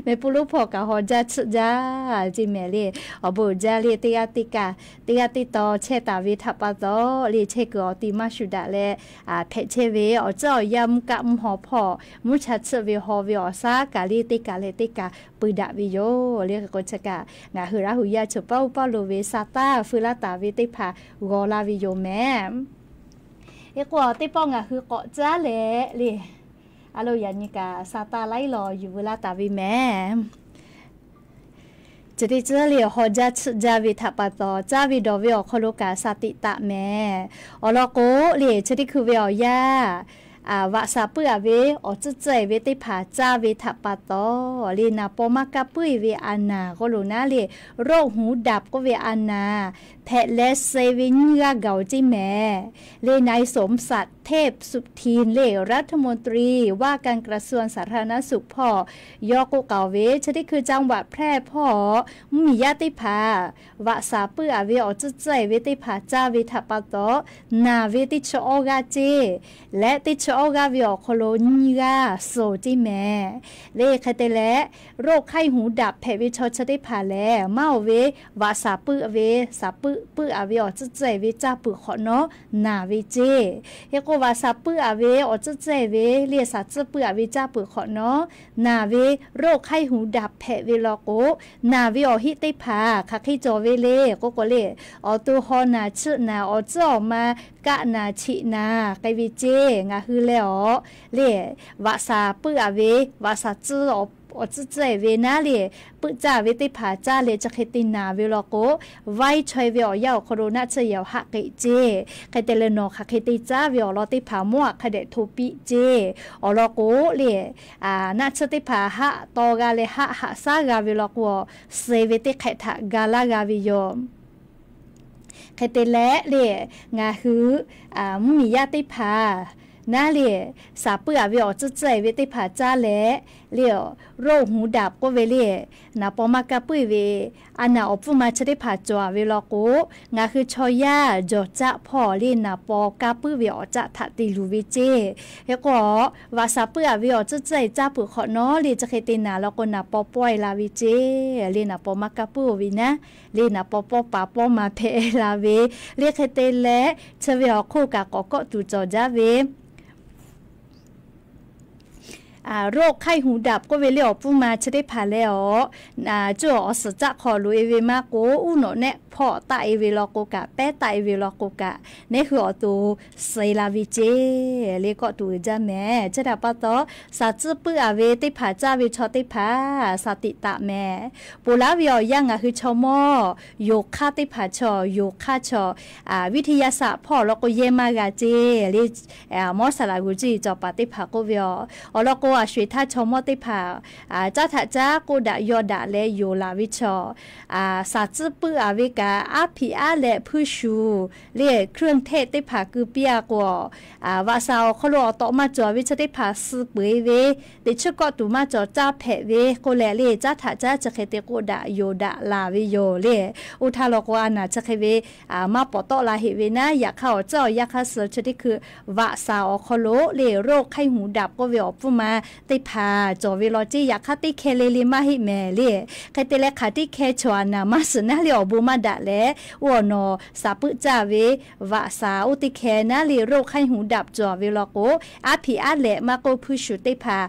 Mehˍ puˇ lonˉ hpawˇ kaꞈ haw jaˇ tsuhˆ jaˇ ceˇ mehˍ le, awˬ bon uiˍ jaˇ le. Teˇ g'aˇ teˇ kaꞈ, teˇ g'aˇ teˇ taw chehˇ taˍ ve htaꞈ pa taw le, chehˇ kuiˬ awˬ ti maˇ shu daꞈ leh hpehꞈ chehˇ ve awˬ tcuhˉ awˬ yanˇ mvuhˇ kaˆ mvuhˇ haw hpawˇ mvuhˇ cha tsuhˆ ve haw ve awˬ shaˉ kaꞈ le, teˇ kaꞈ leh teˇ kaꞈ peu daꞈ ve yoˬ le. Hk'e k'o chi kaꞈ ngaˬ hui Laˇ hu yaˇ choˬ paˇ oˇ paˇ lo ve sa taˇ feu laˇ taˍ ve teˇ hpaˍ g'aw laˇ ve yoˬ mehˍ. Hk'e k'o teˇ pawˆ ngaˬ hui k'awꞈ caˉ leh le, a lo yaꞈ nyi kaꞈ sa taˇ laiˉ law yuˬ veu laˇ taˍ ve mehˍ. Chi teˇ ceuˬ le, haw jaˇ tsuhˆ jaˇ ve htaꞈ pa taw caˇ ve dawˬ ve awˬ hk'aw lo kaꞈ sa tiꞈ taˍ mehˍ. Awˬ lawn k'o le, chi teˇ hkui ve awˬ yanˇ vaꞈ shaˍ puiˉ a ve awˬ tcuhˉ tcuhˉ e ve teˇ hpaˍ caˇ ve htaꞈ pa taw le, naˍ paw maˇ kaˇ puiˉ e ve a naˍ k'oˆ lo naˉ le, โรคหูดับ k'oˆ ve a naˍ hpehꞈ leh suh ve nyiˇ g'aˇ gaˬ oˬ ceˇ mehˍ le. นายสมศักดิ์ เทพสุทิน le, รัฐมนตรีว่าการกระทรวงสาธารณสุข hpawˇ yawˇ k'oˆ k'aoˍ ve, chi teˇ hkui จังหวัดแพร่ hpawˇ mvuhˇ miˬ yaˇ teˇ hpaˍ vaꞈ shaˍ puiˉ a ve awˬ tcuhˉ tcuhˉ e ve teˇ hpaˍ caˇ ve htaꞈ pa taw, naˬ ve teˇ chi awˇ g'aˇ ceˇ leh teˇ chi awˇ g'aˇ ve awˬ hk'aw lo nyiˇ g'aˇ suh ceˇ mehˍ le. Hk'e te leh, โรคไข้หูดับ hpehꞈ ve chaw chi teˇ hpaˍ lehˬ, maˇ oˬ ve vaꞈ shaˍ puiˉ ve, shaˍ puiˉ puiˉ a ve awˬ tcuhˉ tcuhˉ e ve caˇ peuˬ hk'awꞈ nawˉ naˬ ve ceˇ. Hk'e k'o vaꞈ shaˍ puiˉ a ve awˬ tcuhˉ tcuhˉ e ve le, shaˍ tcuhˉ puiˉ a ve caˇ peuˬ hk'awꞈ nawˉ naˬ ve โรคไข้หูดับ hpehꞈ ve law k'o, naˬ ve awˬ heˆ teˇ hpaˍ hk'aˬ hk'e cawˬ ve le k'oˆ k'o le, awˬ to haw naˬ tsuhˆ naˬ, awˬ tcuhˉ awˬ ma kaˆ naˬ cheꞈ naˬ k'ai ve ceˇ. Ngaˬ hui leh awˬ le, vaꞈ shaˍ puiˉ a ve, vaꞈ shaˍ tcuhˉ awˬ awˬ tcuhˉ tcuhˉ-e ve naˉ le, peuˆ caˇ ve teˇ hpaˍ caˇ leh chi hk'e te naˍ ve law k'o, vaiˉ chaweh ve awˬ yanˇ awˬ hk'aw lo naˆ tsuhˇ yehˬ awˬ haˆ k'eꞈ ceˇ. Hk'e te leh nawˬ hk'aˬ hk'e te caˇ ve awˬ lawn teˇ hpaˍ mawˇ aꞈ hk'a dehꞈ hto piˆ ceˇ. Awˬ lawn k'o le, naˆ tsuhˇ teˇ hpaˍ haˆ taw g'a leh haˆ haꞈ shaˉ g'a ve law k'o, suh ve teˇ hk'ehꞈ htaꞈ ga laˇ g'a ve yoˬ. Hk'e te leh le, ngaˬ hui mvuhˇmiˬ yaˇ teˇ hpaˍ naˉ le, saˍ puiˉ aꞈ ve awˬ tcuhˉ tcuhˉ-e ve teˇ hpaˍ caˇ leh le, roˆ hmuˍ daꞈ k'oˆ ve le, naˍ paw maˇ kaˇ puiˉ ve a naˍ awˬ pfuhˇ ma chi teˇ hpaˍ cawˬ ve law k'o, ngaˬ hui chaw yaˇ jawˬ caˆ hpawˇ le naˍ paw kaˇ puiˉ ve awˬ caˆ htaꞈ te luˬ ve ceˇ. Hk'e k'o, vaꞈ saˍ puiˉ aꞈ ve awˬ tcuhˉ tcuhˉ-e caˇ peuˬ hk'awꞈ nawˉ le chi hk'e te naˍ law k'o, naˍ paw pawehˇ la ve ceˇ. Le naˍ paw maˇ kaˇ puiˉ-o ve naˉ, le naˍ paw pawˇ paˍ pawˇ ma hpehꞈ la ve le. Hk'e te leh chi ve awˬ hk'oˆ kaꞈ k'awꞈ kawˆ tuˬ cawˬ jaˇ ve roˆ ไข้หูดับ k'oˆ ve le awˬ pfuhˇ ma chi teˇ hpaˍ leh awˬ, cuˇ awˬ suhˍ caˆ hk'aw loꞈ-e ve maˇ k'o, uˉ nawꞈ nehˆ hpawˆ taˆ-e ve law k'o kaꞈ, pehˉ taˆ-e ve law k'o kaꞈ, neˉ hui awˬ to suh la ve ceˇ. Le kawˆ tuˬ uiˍ jaˇ mehˍ. Chi htaꞈ pa taw, saˍ tcuhˉ puiˉ aꞈ ve teˇ hpaˍ caˇ ve chaw teˇ hpaˍ saˍ tiꞈ taˍ mehˍ. Ponˬ laˇ ve awˬ yanˇ ngaˬ hui chaw mawˇ yoˬ hk'aˇ teˇ hpaˍ chaw, yoˬ hk'aˇ chaw, วิทยาศาสตร์ hpawˇ awˬ lawn k'o yehˇ maˇ g'a ceˇ le. Mawˇ saˍ laꞈ g'uˬ cuˇ yiˍ cawˬ paˍ teˇ hpaˍ k'oˆ ve awˬ, awˬ lawn k'o a sho eˬ htaˇ chaw mawˇ teˇ hpaˍ caˇ htaꞈ caˇ k'oˆ daꞈ yaw daꞈ leh yoˬ laˬ ve chaw, saˍ tcuhˉ puiˉ aꞈ ve kaꞈ aˉ hpiꞈ aˉ lehꞈ hpuiˇ shuˍ le เครื่องเทศ teˇ hpaˍ keu piˇ-a k'o, vaꞈ saˍ awˬ hk'aw lo awˬ tawꞈ maˇ cawˬ ve chi teˇ hpaˍ suh peuˬ-e ve, teꞈ chiˉ kawˆ tuˬ maˇ cawˬ caˇ hpehꞈ ve k'oˆ leh le, caˇ htaꞈ caˇ chi hk'e te k'oˆ daꞈ yoˬ daꞈ laˬ ve yoˬ le. Oˇ htaˇ law k'o a naˍ chi hk'e ve maˇ pawˍ tawˆ la heꞈ ve naˉ, yaꞈ hk'aˇ awˬ tcuhˉ awˬ yanˇ hk'aˇ suh chi teˇ hkui vaꞈ saˍ awˬ hk'aw lo le โรคไข้หูดับ k'oˆ ve awˬ pfuhˇ ma teˇ hpaˍ cawˬ ve law ceˇ. Yaꞈ hk'aˇ teˇ hkeh le le maˇ heˆ mehˍ le. Hk'e te leh hk'aˬ teˇ hkeh chaw a naˍ maˇ suhˍ naˉ le awˬ bon maˇ daꞈ leh, oˇ awˬ nawˬ saˍ puiˉ caˇ ve vaꞈ saˍ oˇ teˇ hkeh naˉ le โรคไข้หูดับ cawˬ ve law k'o, aˉ hpiꞈ aˉ lehꞈ maˇ k'oˆ hpuiˇ shuˍ teˇ hpaˍ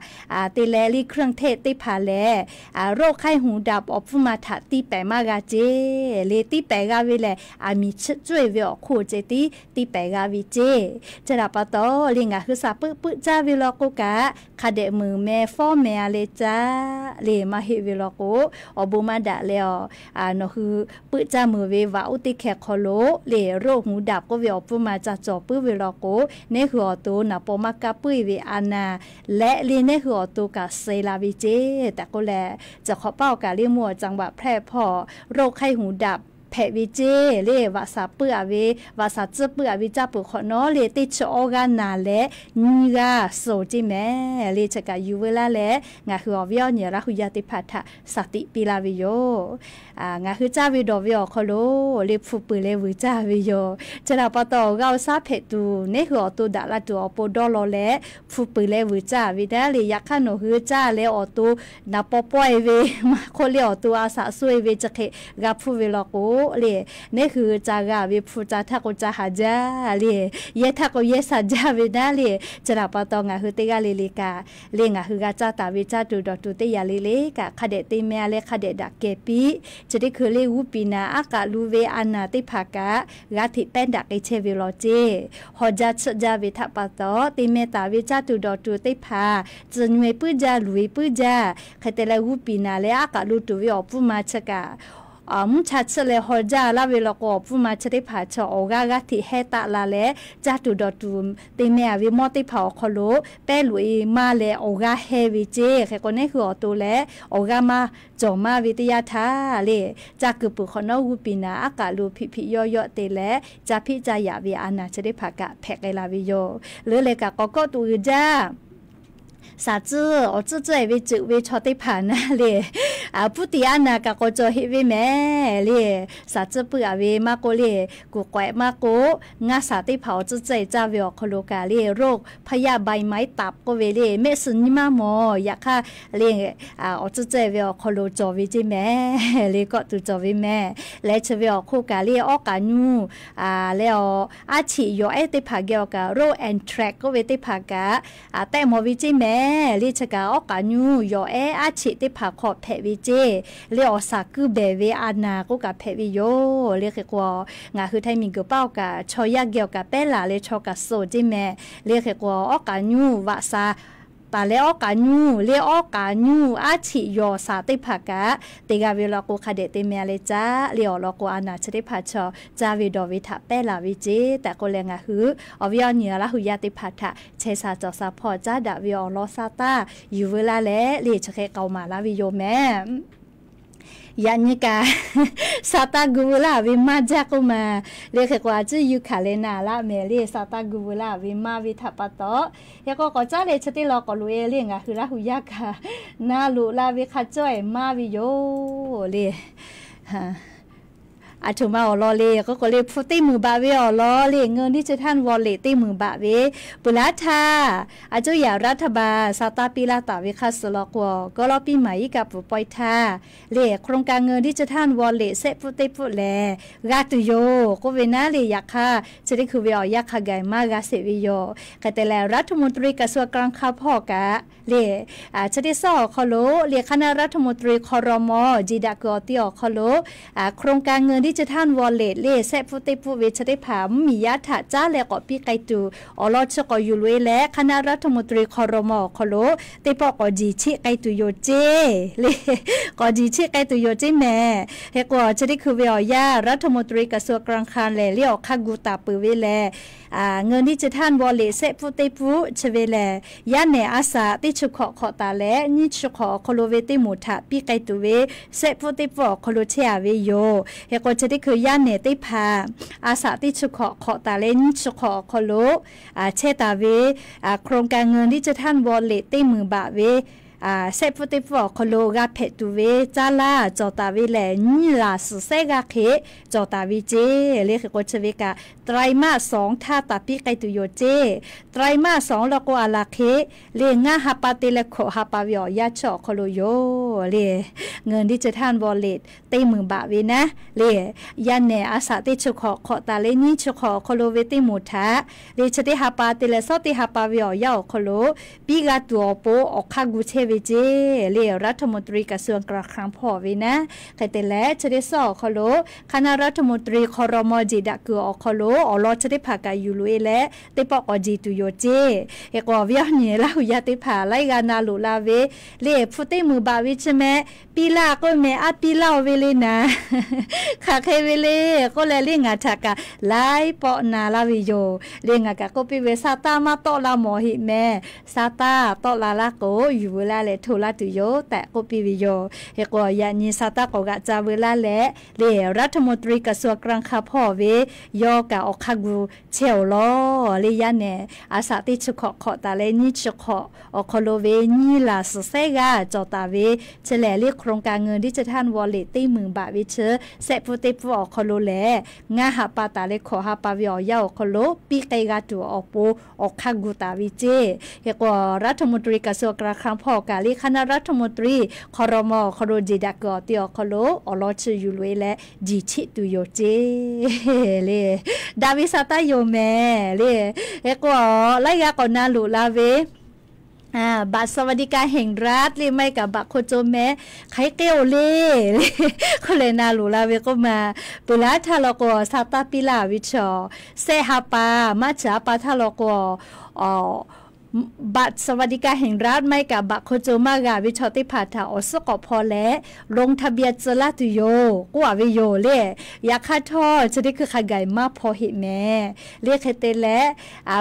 te leh le เครื่องเทศ teˇ hpaˍ lehˬ, โรคไข้หูดับ awˬ pfuhˇ ma htaꞈ tiˇ pehˍ maˇ g'a ceˇ. Le tiˇ pehˍ g'a ve lehˬ, aˬ miˍ chiˆ cuˇ-e ve awˬ hk'oˆ ceh tiˉ tiˇ pehˍ g'a ve ceˇ. Chi htaꞈ pa taw le ngaˬ hui saˍ puiˉ puiˉ caˇ ve law k'o kaꞈ, hk'a dehꞈ meuˍ meh fawˉ meh-a leh caˇ le maˇ heˆ ve law k'o, awˬ bon maˇ daꞈ leh awˬ, nawˬ hui puiˉ caˇ meuˍ ve vaꞈ oˇ teˇ hkeh hk'aw lo le โรคหูดับ k'oˆ ve awˬ pfuhˇ ma ca cawˬ puiˉ ve law k'o, neˉ hui awˬ to naˍ paw maˇ kaˇ puiˉ ve a naˍ leh le neˉ hui awˬ to kaꞈ suh la ve ceˇ tehꞈ k'oˆ leh, ciˬ hk'awꞈ paˉ awˬ kaꞈ le mvuhˇ awˬ caˍ vaꞈ hpehˇ hpawˇ โรคไข้หูดับ hpehꞈ ve ceˇ le vaꞈ saˍ puiˉ aꞈ ve, vaꞈ saˍ tcuhˉ puiˉ aꞈ ve caˇ peuˬ hk'awꞈ nawˉ le teˇ chi awˇ g'aˇ naˍ leh nyiˇ g'aˇ suh ceˇ mehˍ le. Chi kaꞈ yuˬ veu laˇ leh ngaˬ hui awˬ viˉ awˬ nyi Laˇ hu yaˇ teˇ hpaˍ htaꞈ saˍ tiꞈ piˇ laˇ ve yoˬ. Ngaˬ hui caˇ ve dawˬ ve awˬ hk'aw lo le hpu peuˬ leh vuiˬ caˇ ve yoˬ. Chi htaꞈ pa taw awˬ g'aˇ awˬ shaˉ hpehꞈ tuˬ neˉ hui awˬ to daꞈ la tuˬ awˬ pon dawˇ law leh hpu peuˬ leh vuiˬ caˇ ve naˉ le. Yaꞈ hk'aˇ nawˬ hui caˇ leh awˬ to naˍ paw pawehˇ ve maˇ k'oˆ le awˬ to a shaꞈ suhˆ-e ve chi hk'e g'a hpuˇ ve law k'o le, neˉ hui ca g'a ve hpu ca htaˇ k'o ca haˍ jaˇ le, yehˇ htaˇ k'o yehˇ sha jaˇ ve naˉ le. Chi htaꞈ pa taw ngaˬ hui teˇ g'aˇ le le kaꞈ le ngaˬ hui g'a caˇ taˍ ve caˇ tuˬ dawˬ tuˬ teˇ yanˇ le le kaꞈ hk'a dehꞈ te meh-a leh hk'a dehꞈ daꞈ kehˬ piˇ. Chi teˇ hkui le g'uˇ piˍ naˍ aˉ k'aꞈ lu ve a naˍ teˇ hpaˍ kaꞈ g'aˇ hteꞈ pehˉ daꞈ k'ai chehˇ ve law ceˇ. Haw jaˇ chiˆ jaˇ ve htaꞈ pa taw te meh taˍ ve caˇ tuˬ dawˬ tuˬ teˇ hpaˍ tcuh nyu-e puiˉ jaˇ, luˬ-e puiˉ jaˇ. Hk'e te leh g'uˇ piˍ naˍ leh aˉ k'aꞈ lu tuˬ ve awˬ pfuhˇ ma chi kaꞈ mvuhˇ cha chiˆ leh haw jaˇ laˇ ve law k'o awˬ pfuhˇ ma chi teˇ hpaˍ chaw awˬ g'aˇ g'aˇ hteꞈ heh taˆ la leh caˇ tuˬ dawˬ tuˬ te meh-a ve mawˇ teˇ hpaˍ awˬ hk'aw lo pehˉ loꞈ-e maˇ leh awˬ g'aˇ heh ve ceˇ. Hk'e k'o neˉ hui awˬ to leh awˬ g'aˇ maˇ cawˬ maˇ ve teˇ yanˇ htaˇ le, caˇ kuiˬ peuˬ hk'awꞈ nawˉ g'uˇ piˍ naˍ aˉ k'aꞈ lu hpiꞈ hpiꞈ yawˇ yawˇ te leh caˇ hpiˆ caˇ yaꞈ ve a naˍ chi teˇ hpaˍ kaꞈ hpehꞈ k'ai la ve yoˬ. Leuˉ leh kaꞈ k'awꞈ kawˆ tuˬ uiˍ jaˇ. Saˍ tcuhˉ awˬ tcuhˉ tcuhˉ-e ve ceuˬ ve chaw teˇ hpaˍ naˉ le, puˉ tiꞈ a naˍ kaꞈ k'awꞈ cawˬ heˆ ve mehˍ le. Saˍ tcuhˉ puiˉ aꞈ ve maˇ k'oˆ le, kuˬ k'awehꞈ maˇ k'oˆ, ngaˇ saˍ teˇ hpaˍ awˬ tcuhˉ tcuhˉ-e caˇ ve awˬ hk'aw lo kaꞈ le โรคพยาธิใบไม้ตับ k'oˆ ve le mehˆ suhˍ nyi maˇ mawˬ. Yaꞈ hk'aˇ le awˬ tcuhˉ tcuhˉ-e ve awˬ hk'aw lo cawˬ ve ceˇ mehˍ le, kawˆ tuˬ cawˬ ve mehˍ. Leh chi ve awˬ hk'oˆ kaꞈ le awˉ k'aꞈ nyuˇ leh awˬ aˉ cheꞈ yawˬ ehˉ teˇ hpaˍ geh awˬ kaꞈ โรค anthrax k'oˆ ve teˇ hpaˍ kaꞈ tehˆ mawˬ ve ceˇ mehˍ le. Chi kaꞈ awˉ k'aꞈ nyuˇ yawˬ ehˉ aˉ cheꞈ teˇ hpaˍ hk'aw hpehꞈ ve ceˇ le awˬ shaˍ kuiˇ behˬ ve a naˍ k'oˆ kaꞈ hpehꞈ ve yoˬ le. Hk'e k'o ngaˬ hui Htaiˇ miˬguiˬ paˉ awˬ kaꞈ chaw yaˇ geh awˬ kaꞈ pehˉ laˬ leh chaw kaꞈ suh ceˇ mehˍ le. Hk'e k'o awˉ k'aꞈ nyuˇ vaꞈ sha taˍ leh awˉ k'aꞈ nyuˇ le, awˉ k'aꞈ nyuˇ aˉ cheꞈ yawˬ shaˍ teˇ hpaˍ kaꞈ te g'a ve law k'o, hk'a dehꞈ te meh le caˇ le awˬ lawn k'o, a naˬ chi teˇ hpaˍ chaw caˇ ve dawˬ ve htaꞈ pehˇ laˬ ve ceˇ tehꞈ k'oˆ leh, ngaˬ hui awˬ viˉ awˬ nyi Laˇ hu yaˇ teˇ hpaˍ htaꞈ chehˇ sha cawˬ sha hpawˇ caˉ daꞈ ve awˬ lawn sa taˇ yuˬ veu laˇ leh le chi hk'e k'aoˍ maˍ laˇ ve yoˬ mehˍ. Yaꞈ nyi kaꞈ, sa taˇ gu veu laˇ ve maˇ jaˇ k'oˆ ma. Le hk'e k'o, a ciˉ yuˇ hkanˍ leh na laˇ mehˍ le, sa taˇ gu veu laˇ ve maˇ ve htaꞈ pa taw, hk'e k'o k'awꞈ caˉ leh chi teˇ lawn k'awꞈ loꞈ e le, ngaˬ hui Laˇ hu yaˇ kaꞈ na loꞈ la ve hk'a cawˇ ehˍ maˇ ve yoˬ le. Aˬ htoꞈ ma awˬ lawn le k'oˆ k'o le, hpu teˇ meunˍ baꞈ ve awˬ lawn le, เงินดิจิทัลวอลเล็ต teˇ meunˍ baꞈ ve peuˬ laˇ htaˇ, a coˇ yaꞈ รัฐบาล sa taˇ piˇ laˇ taˍ ve hk'a shuˍ law k'o, kawˇ lawˇ piˇ maˍ iˉ kaˆ peuˬ pawehˇ htaˇ le, โครงการเงินดิจิทัลวอลเล็ต shehˆ pfuhˆ teˇ pfuhˆ lehˬ g'a tuˬ yoˬ k'oˆ ve naˉ le. Yaꞈ hk'aˇ, chi teˇ hkui ve awˬ yanˇ hk'a gaˬ maˇ g'a sheˍ ve yoˬ. Hk'e te leh รัฐมนตรีกระทรวงการคลัง hpawˇ kaꞈ le, chi teˇ suhˉ awˬ hk'aw lo le, คณะรัฐมนตรี ครม. jeˬ daꞈ kuiˬ awˬ ti awˬ hk'aw lo โครงการเงินดิจิทัลวอลเล็ต le shehˆ pfuhˆ teˇ pfuhˆ ve chi teˇ hpaˍ mvuhˇmiˬ yaˇ htaꞈ caˉ leh k'awꞈ piˇ k'ai tuˬ awˬ lawn chi k'awꞈ yuˬ loꞈ e leh, คณะรัฐมนตรี ครม. awˬ hk'aw lo teˇ pawˆ k'awꞈ jeˬ cheˆ k'ai tuˬ yoˬ ceˇ le. K'awꞈ jeˬ cheˆ k'ai tuˬ yoˬ ceˇ mehˍ. Hk'e k'o, chi teˇ hkui ve awˬ yanˇ รัฐมนตรีกระทรวงการคลัง lehˬ le, awˬ hk'aˇ gu taˍ peuˬ ve lehˬ, เงินดิจิทัลวอลเล็ต shehˆ pfuhˆ teˇ pfuhˆ chi ve lehˬ, yaˇ nehˬ a shaꞈ teˇ chi hkawꞈ hk'awꞈ taˍ leh nyiˇ chi hk'awꞈ awˬ hk'aw lo ve teˇ moˍ htaꞈ piˇ k'ai tuˬ ve shehˆ pfuhˆ teˇ pfuhˆ awˬ hk'aw lo chehˇ a ve yoˬ. Hk'e k'o, chi teˇ hkui yaˇ nehˬ teˇ hpaˍ a shaꞈ teˇ chi hkawꞈ hk'awꞈ taˍ leh nyiˇ chi hk'awꞈ awˬ hk'aw lo chehˇ taˍ ve โครงการเงินดิจิทัลวอลเล็ต teˇ meunˍ baꞈ ve shehˆ pfuhˆ teˇ pfuhˆ awˬ hk'aw lo g'a hpehꞈ tuˬ ve caˇ laˇ cawˬ taˍ ve lehˬ, nyiˇ laˬ suhˍ sehˉ g'aˇ hk'e cawˬ taˍ ve ceˇ le. Hk'e k'o, chi ve kaꞈ ไตรมาสสอง htaˇ taˍ piˇ k'ai tuˬ yoˬ ceˇ. ไตรมาสสอง law k'o, a laˬ hk'e le, ngaˇ ha pa te leh hkawꞈ ha pa ve awˬ yanˇ chi awˬ hk'aw lo yoˬ le. เงินดิจิทัลวอลเล็ต teˇ meunˍ baꞈ ve naˉ le, yaˇ nehˬ a shaꞈ teˇ chi hkawꞈ hk'awꞈ taˍ leh nyiˇ chi hk'awꞈ awˬ hk'aw lo ve teˇ moˍ htaꞈ le, chi teˇ ha pa te leh shawˉ teˇ ha pa ve awˬ yanˇ awˬ hk'aw lo piˇ g'a tuˬ awˬ pon awˬ hk'aˇ gu chehˇ ve ceˇ le. รัฐมนตรีกระทรวงการคลัง hpawˇ ve naˉ. Hk'e te leh, chi teˇ suhˉ awˬ hk'aw lo คณะรัฐมนตรี ครม. jeˬ daꞈ kuiˬ awˬ hk'aw lo awˬ lawn chi teˇ hpaˍ kaꞈ yuˬ loꞈ e leh teˇ pawˆ k'awꞈ jeˬ tuˬ yoˬ ceˇ. Hk'e k'o, awˬ viˉ awˬ nyi Laˇ hu yaˇ teˇ hpaˍ laiˉ g'a na loꞈ la ve le, hpu teˇ meunˍ baꞈ ve chi meh piˇ laˇ k'oˆ meh, aˉ piˇ laˇ-oˬ ve le naˍ. Hk'aˬ hk'e ve le k'oˆ leh le, ngaˬ htaꞈ kaꞈ laiˉ pawˆ na laˇ ve yoˬ le. Ngaˬ kaꞈ k'oˆ piˇ ve, sa taˇ maˇ tawˆ la mawˬ heˆ meh. Sa taˇ tawˆ la laˇ k'o, yuˬ veu laˇ leh hto laˇ tuˬ yoˬ tehꞈ k'oˆ piˇ ve yoˬ. Hk'e k'o, yaꞈ nyi sa taˇ k'awꞈ g'aꞈ ca veu laˇ leh le, รัฐมนตรีกระทรวงการคลัง hpawˇ ve yawˇ kaꞈ awˬ hk'aˇ gu chehˇ-oˬ law le. Yaˇ nehˬ a shaꞈ teˇ chi hkawꞈ hk'awꞈ taˍ leh nyiˇ chi hkawꞈ awˬ hk'aw lo ve nyiˇ laˬ suhˍ sehˉ g'aˇ cawˬ taˍ ve chi lehˬ le, โครงการเงินดิจิทัลวอลเล็ต teˇ meunˍ baꞈ ve chi shehˆ pfuhˆ teˇ pfuhˆ awˬ hk'aw lo lehˬ, ngaˇ ha pa taˍ leh hkawꞈ ha pa ve awˬ yanˇ awˬ hk'aw lo piˇ k'ai g'a tuˬ awˬ pon awˬ hk'aˇ gu taˍ ve ceˇ. Hk'e k'o, รัฐมนตรีกระทรวงการคลัง hpawˇ kaꞈ le, คณะรัฐมนตรี ครม. awˬ hk'aw lo jeˬ daꞈ kuiˬ awˬ ti awˬ hk'aw lo awˬ lawn chi yuˬ loꞈ e leh jeˬ cheˆ tuˬ yoˬ ceˇ le. Daꞈ ve sa taˇ yoˬ mehˍ le. Hk'e k'o, laiˉ g'aˇ k'awꞈ na loꞈ la ve บัตรสวัสดิการแห่งรัฐ le maˇ heˆ kaꞈ บัตรคนจน meh hk'aˬ hk'e k'oˆ-oˬ le. Hk'oˆ leh na loꞈ la ve k'oˆ ma, peuˬ laˇ htaˇ law k'o, sa taˇ piˇ laˇ ve chaw shehˆ ha pa, maˇ chi ha pa htaˇ law k'o, บัตรสวัสดิการแห่งรัฐ maˇ heˆ kaꞈ บัตรคนจน maˇ g'a ve chaw teˇ hpaˍ htaꞈ awˬ suhˉ k'awꞈ hpaw leh ลงทะเบียน tcuh laˇ tuˬ yoˬ k'oˆ a ve yoˬ le. Yaꞈ hk'aˇ htawˇ, chi teˇ hkui hk'a gaˬ maˇ hpaw heˆ mehˍ le. Hk'e te leh,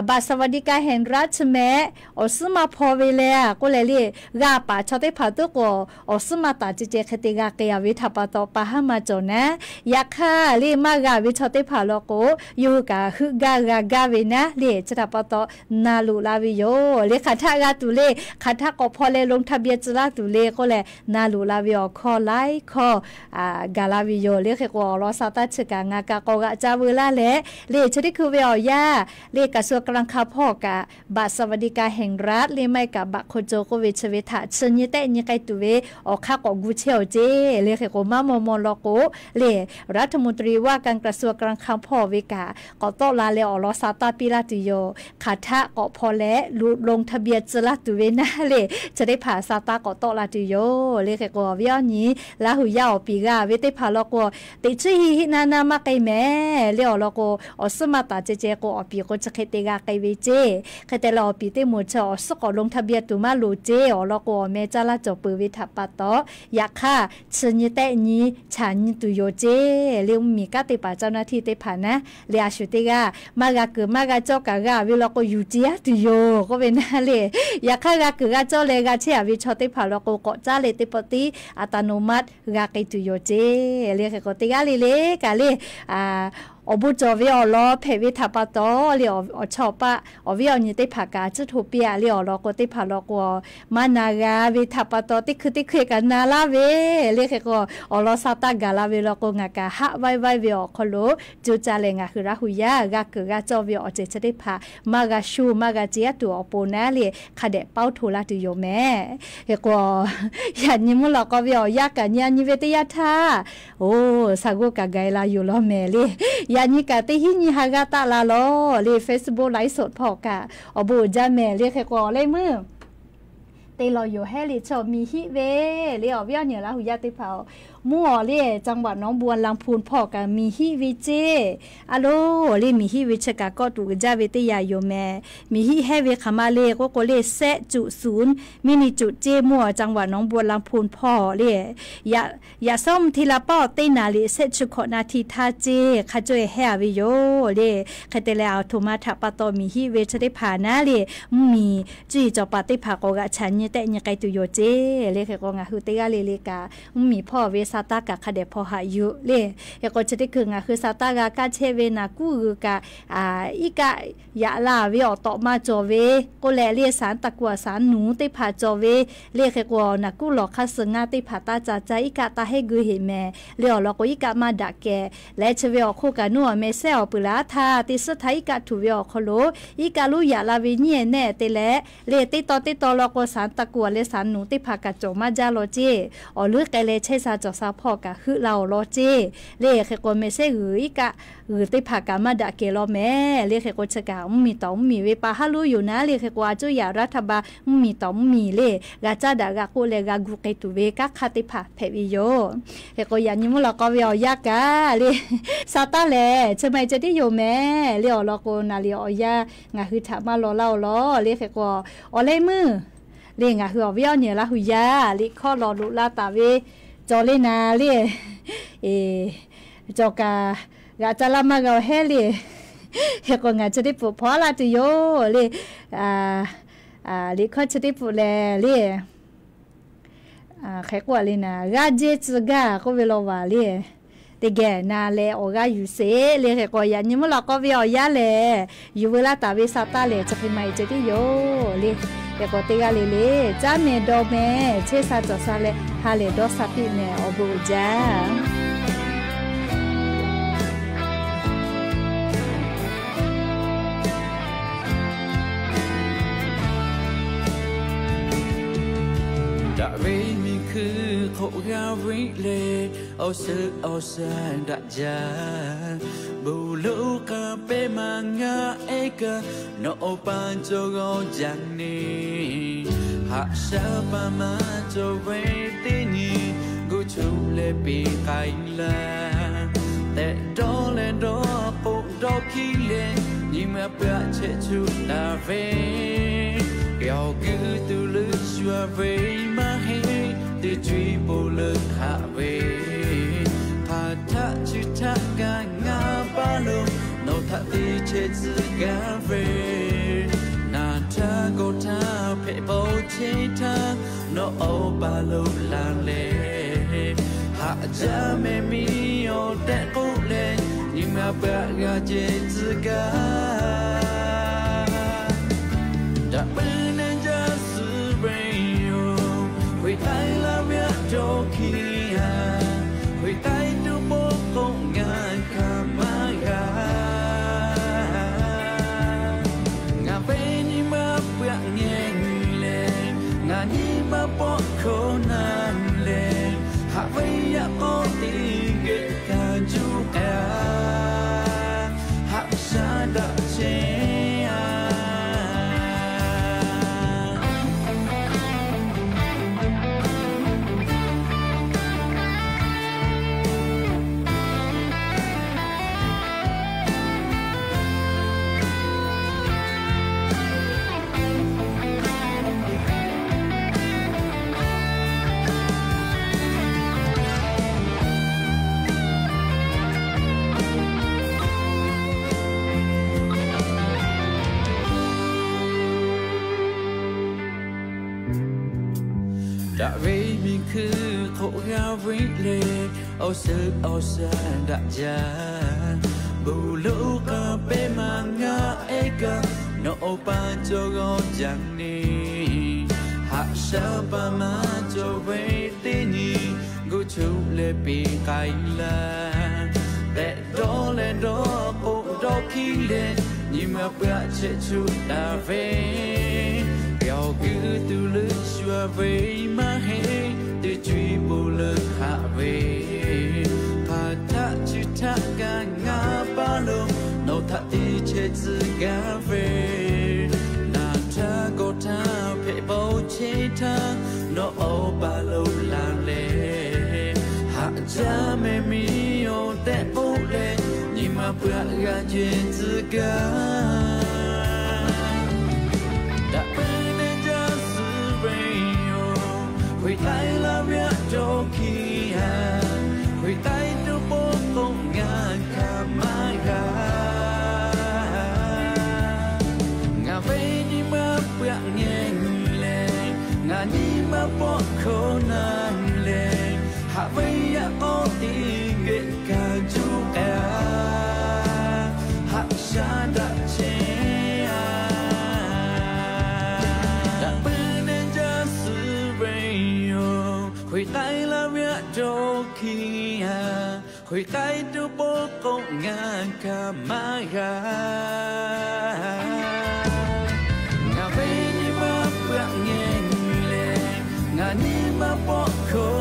บัตรสวัสดิการแห่งรัฐ chi meh awˬ suhˉ maˇ hpaw ve le k'oˆ leh le, g'a paˍ chaw teˇ hpaˍ tuˉ k'o, awˬ suhˉ maˇ taˍ ceh ceh hk'e te g'a k'ai a ve htaꞈ pa taw, pa haˉ maˇ cawˬ naˉ. Yaꞈ hk'aˇ le, maˇ g'a ve chaw teˇ hpaˍ law k'o, yawˇ hui kaꞈ heuˆ gaˇ g'a gaˇ ve naˉ le. Chi htaꞈ pa taw, na loꞈ la ve yoˬ le. Hk'aˬ htaˆ g'a tuˬ le, hk'aˬ htaˆ k'awꞈ hpaw leh ลงทะเบียน tcuh laˇ tuˬ le k'oˆ leh na loꞈ la ve awˬ hkawˇ laiˉ hkawˇ gaˬ la ve yoˬ le. Hk'e k'o, awˬ lawn sa taˇ chi kaꞈ ngaˬ kaꞈ k'awꞈ g'aꞈ ca veu laˇ leh le, chi teˇ hkui ve awˬ yanˇ le, กระทรวงการคลัง hpawˇ kaꞈ บัตรสวัสดิการแห่งรัฐ le maˇ heˆ kaꞈ บัตรคนจน k'oˆ ve chi ve htaꞈ chi nyi tehˆ nyi k'ai tuˬ ve awˬ hk'aˇ k'awꞈ gu chehˇ-oˬ ceˇ le. Hk'e k'o, maˇ maw maw law k'o le, รัฐมนตรีว่าการกระทรวงการคลัง hpawˇ ve kaꞈ k'awꞈ tawˆ la leh awˬ lawn sa taˇ piˇ laˇ tuˬ yoˬ. Hk'aˬ htaˆ k'awꞈ hpaw leh ลงทะเบียน tcuh laˇ tuˬ ve naˉ le, chi teˇ hpaˍ sa taˇ k'awꞈ tawˆ la tuˬ yoˬ le. Hk'e k'o, awˬ viˉ awˬ nyi Laˇ hu yaˇ awˬ piˍ g'a ve teˇ hpaˍ law k'o, teꞈ chiˉ hiˆ hiˆ naˇ naˇ maˇ k'ai mehˍ le. Awˬ lawn k'o, awˬ suhˉ maˇ taˍ ceh ceh k'o, awˬ piˍ k'o chi hk'e te g'a k'ai ve ceˇ. Hk'e te leh awˬ piˍ teˇ moˍ chi awˬ suhˉ k'awꞈ ลงทะเบียน tuˬ maˇ loˍ ceˇ. Awˬ lawn k'o, awˬ meh caˇ laˇ cawˬ peuˬ ve htaꞈ pa taw, yaꞈ hk'aˇ chi nyi tehˆ nyi chaꞈ nyi tuˬ yoˬ ceˇ le. Mvuhˇmiˬ kanˉ te paˍ เจ้าหน้าที่ teˇ hpaˍ naˉ le, a shu teˇ g'aˇ maˇ g'a kuiˬ maˇ g'a cawˇ kaꞈ g'a ve law k'o, yuˬ ceˇ aˉ tuˬ yoˬ k'oˆ ve naˉ le. Yaꞈ hk'aˇ g'a kuiˬ g'a cawˇ leh g'a chehˇ a ve chaw teˇ hpaˍ law k'o, k'awꞈ caˉ leh teˇ pawˆ tiˉ อัตโนมัติ g'a k'ai tuˬ yoˬ ceˇ le. Hk'e k'o, teˇ g'aˇ le le kaꞈ le, awˬ bon cawˬ ve awˬ lawn hpehꞈ ve htaꞈ pa taw le, awˬ chawˇ awˬ paˆ awˬ viˉ awˬ nyi teˇ hpaˍ kaꞈ a ciˉ hto piˇ a le. Awˬ lawn k'o, teˇ hpaˍ law k'o, maˇ na g'a ve htaꞈ pa taw, teˇ hkui teˇ hkui kaꞈ na laˇ ve le. Hk'e k'o, awˬ lawn sa taˇ gaˬ la ve law k'o, ngaˬ kaꞈ haˆ vaiˇ vaiˇ ve awˬ hk'aw lo co caˇ leh ngaˬ hui Laˇ hu yaˇ g'a kuiˬ g'a cawˇ ve awˬ ceuˬ chi teˇ hpaˍ maˇ g'a shu maˇ g'a ce aˉ tuˬ awˬ pon naˉ le, hk'a dehꞈ paoˇ hto laˇ tuˬ yoˬ mehˍ. Hk'e k'o, yaꞈ nyi mvuhˇ lawꞈ k'aw ve awˬ yanˇ kaꞈ nyi a nyi ve teˇ yanˇ htaˇ, oˬ, sa g'oˇ kaꞈ gaˬ e la yoˬ law mehˍ le. Yaꞈ nyi kaꞈ teˇ hinˉ nyi ha g'aˇ taˆ la lawˬ le, Facebook ไลฟ์สด hpawˇ kaꞈ awˬ bon uiˍ jaˇ mehˍ le. Hk'e k'o, awˬ leh meuˇ te lawˬ yoˬ hehˉ le, chaw miˬ hiˆ ve le, awˬ viˉ awˬ nyi Laˇ hu yaˇ teˇ hpaˍ-oˬ, mvuhˇ awˬ le จังหวัดหนองบัวลำพู hpawˇ kaꞈ miˬ hiˆ ve ceˇ. A lo, le miˬ hiˆ ve chi kaꞈ kawˆ tuˬ uiˍ jaˇ ve teˇ yanˇ yoˬ mehˍ. Miˬ hiˆ hehˉ ve hk'aˬ ma le k'oˆ k'o le, แซะจุดศูนย์ มินิจุด ceˇ, mvuhˇ awˬ จังหวัดหนองบัวลำพู hpawˇ le. Yaꞈ shawˉ mvuhˇ hti la paˉ awˬ teˇ naˍ liꞈ shehˆ chi hkawꞈ naˍ hti htaˇ ceˇ, hk'a cawˇ e hehˉ a ve yoˬ le. Hk'e te leh, aˬ htoꞈ ma htaꞈ pa taw miˬ hiˆ ve chi teˇ hpaˍ naˉ le, mvuhˇmiˬ cuˇ yiˍ cawˬ paˍ teˇ hpaˍ k'awꞈ g'aꞈ chaꞈ nyi tehˆ nyi k'ai tuˬ yoˬ ceˇ le. Hk'e k'o, ngaˬ hui teˇ g'aˇ le le kaꞈ mvuhˇmiˬ hpawˇ ve sa taˇ kaꞈ hk'a dehꞈ hpaw haꞈ yuˬ le. Hk'e k'o, chi teˇ hkui ngaˬ hui sa taˇ g'a kaˇ chehˇ ve naˍ kuˉ g'uiˬ kaꞈ, iˉ kaˆ yaꞈ la ve awˬ tawꞈ ma cawˬ ve k'oˆ leh le, ศาลตะกั่ว ศาลหนู teˇ hpaˍ cawˬ ve le. Hk'e k'o, naˍ kuˉ lawˬ hk'aˇ suh ngaˇ teˇ hpaˍ taˇ ca caˇ, iˉ kaˆ taˇ hehnˇ gui heꞈ mehˍ le. Awˬ lawn k'o, iˉ kaˆ maˇ daꞈ kehˬ leh, chi ve awˬ hk'oˆ kaꞈ nuˇ awˬ meh sehˉ awˬ peuˬ laˬ aˉ htaˇ, teˇ suhˉ htaˇ iˉ kaˆ htuꞈ ve awˬ hk'aw lo iˉ kaˆ lonˉ yaꞈ la ve nyiˇ ehˍ nehˆ te leh le, teˇ taw teˇ taw law k'o, ศาลตะกั่ว leh ศาลหนู teˇ hpaˍ kaꞈ cawˬ maˇ jaˇ law ceˇ. Awˬ leuˉ k'ai leh chehˇ sha cawˬ sha hpawˇ kaꞈ heuˆ la awˬ lawn ceˇ le. Hk'e k'o, meh sehˉ g'uiˬ iˉ kaˆ g'uiˬ teˇ hpaˍ kaꞈ maˇ daꞈ kehˬ law mehˍ le. Hk'e k'o, chi kaꞈ mvuhˇmiˬ tawˍ mvuhˇmiˬ ve pa haˉ lonˉ yoˬ naˉ le. Hk'e k'o, a cuˇ yaꞈ รัฐบาล mvuhˇmiˬ tawˍ mvuhˇmiˬ le, g'a caˇ daꞈ g'a k'oˆ leh g'a gu k'ai tuˬ ve kanˉ hk'aˇ teˇ hpaˍ hpehꞈ ve yoˬ. Hk'e k'o, yaꞈ nyi mvuhˇ lawꞈ k'aw ve awˬ yanˇ kaꞈ le, sa taˇ lehˬ chi ma e ceh tiˉ yoˬ mehˍ le. Awˬ lawn k'o, naˍ liꞈ awˬ yanˇ ngaˬ hui htaꞈ maˇ law laˇ-oˬ lawˬ le. Hk'e k'o, awˬ leh meuˇ le, ngaˬ hui awˬ viˉ awˬ nyi Laˇ hu yaˇ liꞈ hkawˇ lawˬ loꞈ la taˍ ve cawˬ le naˍ le, cawˬ kaꞈ g'aꞈ ca laˇ maˇ g'a-oˬ hehˉ le. Hk'e k'o, ngaˬ chi teˇ pfuhˍ hpaw laˇ tuˬ yoˬ le. Liꞈ hkawˇ chi teˇ pfuhˍ lehˬ le, hk'e k'oˆ le naˍ, g'aˇ jehˇ tcuh gaˇ k'oˆ ve law vaˬ le. Teˇ geh na leh awˬ g'aˇ yuˬ sheˍ le. Hk'e k'o, yaꞈ nyi mvuhˇ lawꞈ k'aw ve awˬ yanˇ lehˬ, yuˬ veu laˇ taˍ ve sa taˇ lehˬ chi hk'e ma e ceh tiˉ yoˬ le. Hk'e k'o, teˇ g'aˇ le le caˉ mehˍ dawˇ mehˍ chehˇ sha cawˬ sha leh ha lehˬ dawˇ sha piˇ mehˍ, awˬ bon uiˍ jaˇ. Daꞈ ve miˬ hkui hk'oˆ g'a ve leh, awˬ suhˍ awˬ shaˍ daꞈ jaˇ. Bon loˍ k'a pehˇ maˇ ngaˬ ehˉ kaꞈ, nawˬ awˬ pa cawˬ g'awˇ jaˇ neˇ. Haꞈ shaˉ pa maˇ cawˬ ve teˇ nyi, gu chuˆ leh piˇ k'ai laˇ. Tehꞈ dawˇ leh dawˇ k'o dawˇ hkiˉ leh, nyi ma peuˬ chehˇ chuˆ taˍ ve. Yawˇ kuiˬ tuˬ leuˆ shu a ve maˇ heˆ, teˇ cuˇ po leuˆ haꞈ ve. Hk'aˬ htaˆ chi htaˆ kaꞈ ngaˬ pa lo, nawˬ htaꞈ te chehˇ tcuh gaˇ ve. Naˍ htaˇ gawˬ htaˇ hpehꞈ bawˬ chehˇ htaˇ, nawˬ awˬ pa lo laˬ leh, haꞈ jaˇ mehˍ miˇ awˬ tehꞈ k'oˆ leh, nyi ma peuˬ g'a cehˇ tcuh gaˇ. Daꞈ puiˉ neˇ jaˇ suh ve yoˬ, huiˍ taiˉ laˇ ve a cawˬ hkiˇ a, huiˍ taiˉ tuˬ po k'o ngaˬ hkanˍ maˇ g'a. Ngaˬ ve nyi ma peuˬ ngeh leh, ngaˬ nyi ma pawˆ hkawˇ na leh, haꞈ ve yaꞈ k'aw teˇ geh hkanˍ juˇ k'ai, haꞈ shaˉ daꞈ chehˇ a. Daꞈ ve miˬ hkui hk'oˆ g'a ve lehˬ, awˬ suhˍ awˬ shaˍ daꞈ jaˇ. Bon loˍ k'a pehˉ maˇ ngaˆ ehˉ kaꞈ, nawˬ awˬ pa cawˬ g'awˇ jaˇ neˇ. Haꞈ shaˉ pa maˇ cawˬ ve teˇ nyi, gu chuˆ leh piˇ k'ai laˇ. Tehꞈ dawˇ leh dawˇ k'o dawˇ hkiˉ leh, nyi ma peuˬ aꞈ chehˇ chuˆ taˍ ve. Yaꞈ kuiˬ tuˬ leuˆ shu a ve maˇ heˆ, teˇ co e bon leuˬ haꞈ ve. Hpaˍ htaˆ chi htaˆ kaꞈ ngaˬ paˇ lo, nawˬ htaꞈ teˇ chehˇ tcuh gaˇ ve. Naˍ htaˇ gawˬ htaˇ hpehꞈ bawˬ chehˇ htaˇ, nawˬ awˬ pa lo laˬ leh, haꞈ jaˇ mehˍ miˇ-oˬ tehꞈ k'oˆ leh, nyi ma peuˬ aꞈ g'a jehˬ tcuh gaˇ. Daꞈ peuˬ neˇ jaˇ suh ve yoˬ, Hkriꞈ k'ai laˇ ve aꞈ cawˬ hkiˇ a. Hkriꞈ k'ai tuˬ pawˆ k'o ngaˬ hkanˍ maˇ g'a. Ngaˬ ve nyi ma peuˬ aꞈ ngeh leh, ngaˬ nyi ma pawˆ hkawˇ na leh, haꞈ ve yaꞈ k'aw tiꞈ geh kaꞈ juˇ k'ai a. Haꞈ shaˉ daꞈ chehˇ a. Daꞈ peuˬ neˇ jaˇ suh ve yoˬ, Hkriꞈ k'ai laˇ ve aꞈ cawˬ hkiˇ a. Hkriꞈ k'ai tuˬ pawˆ k'o ngaˬ hkanˍ maˇ g'a. Ngaˬ ve nyi ma peuˬ aꞈ ngeh leh, ngaˬ nyi ma pawˆ hkawˇ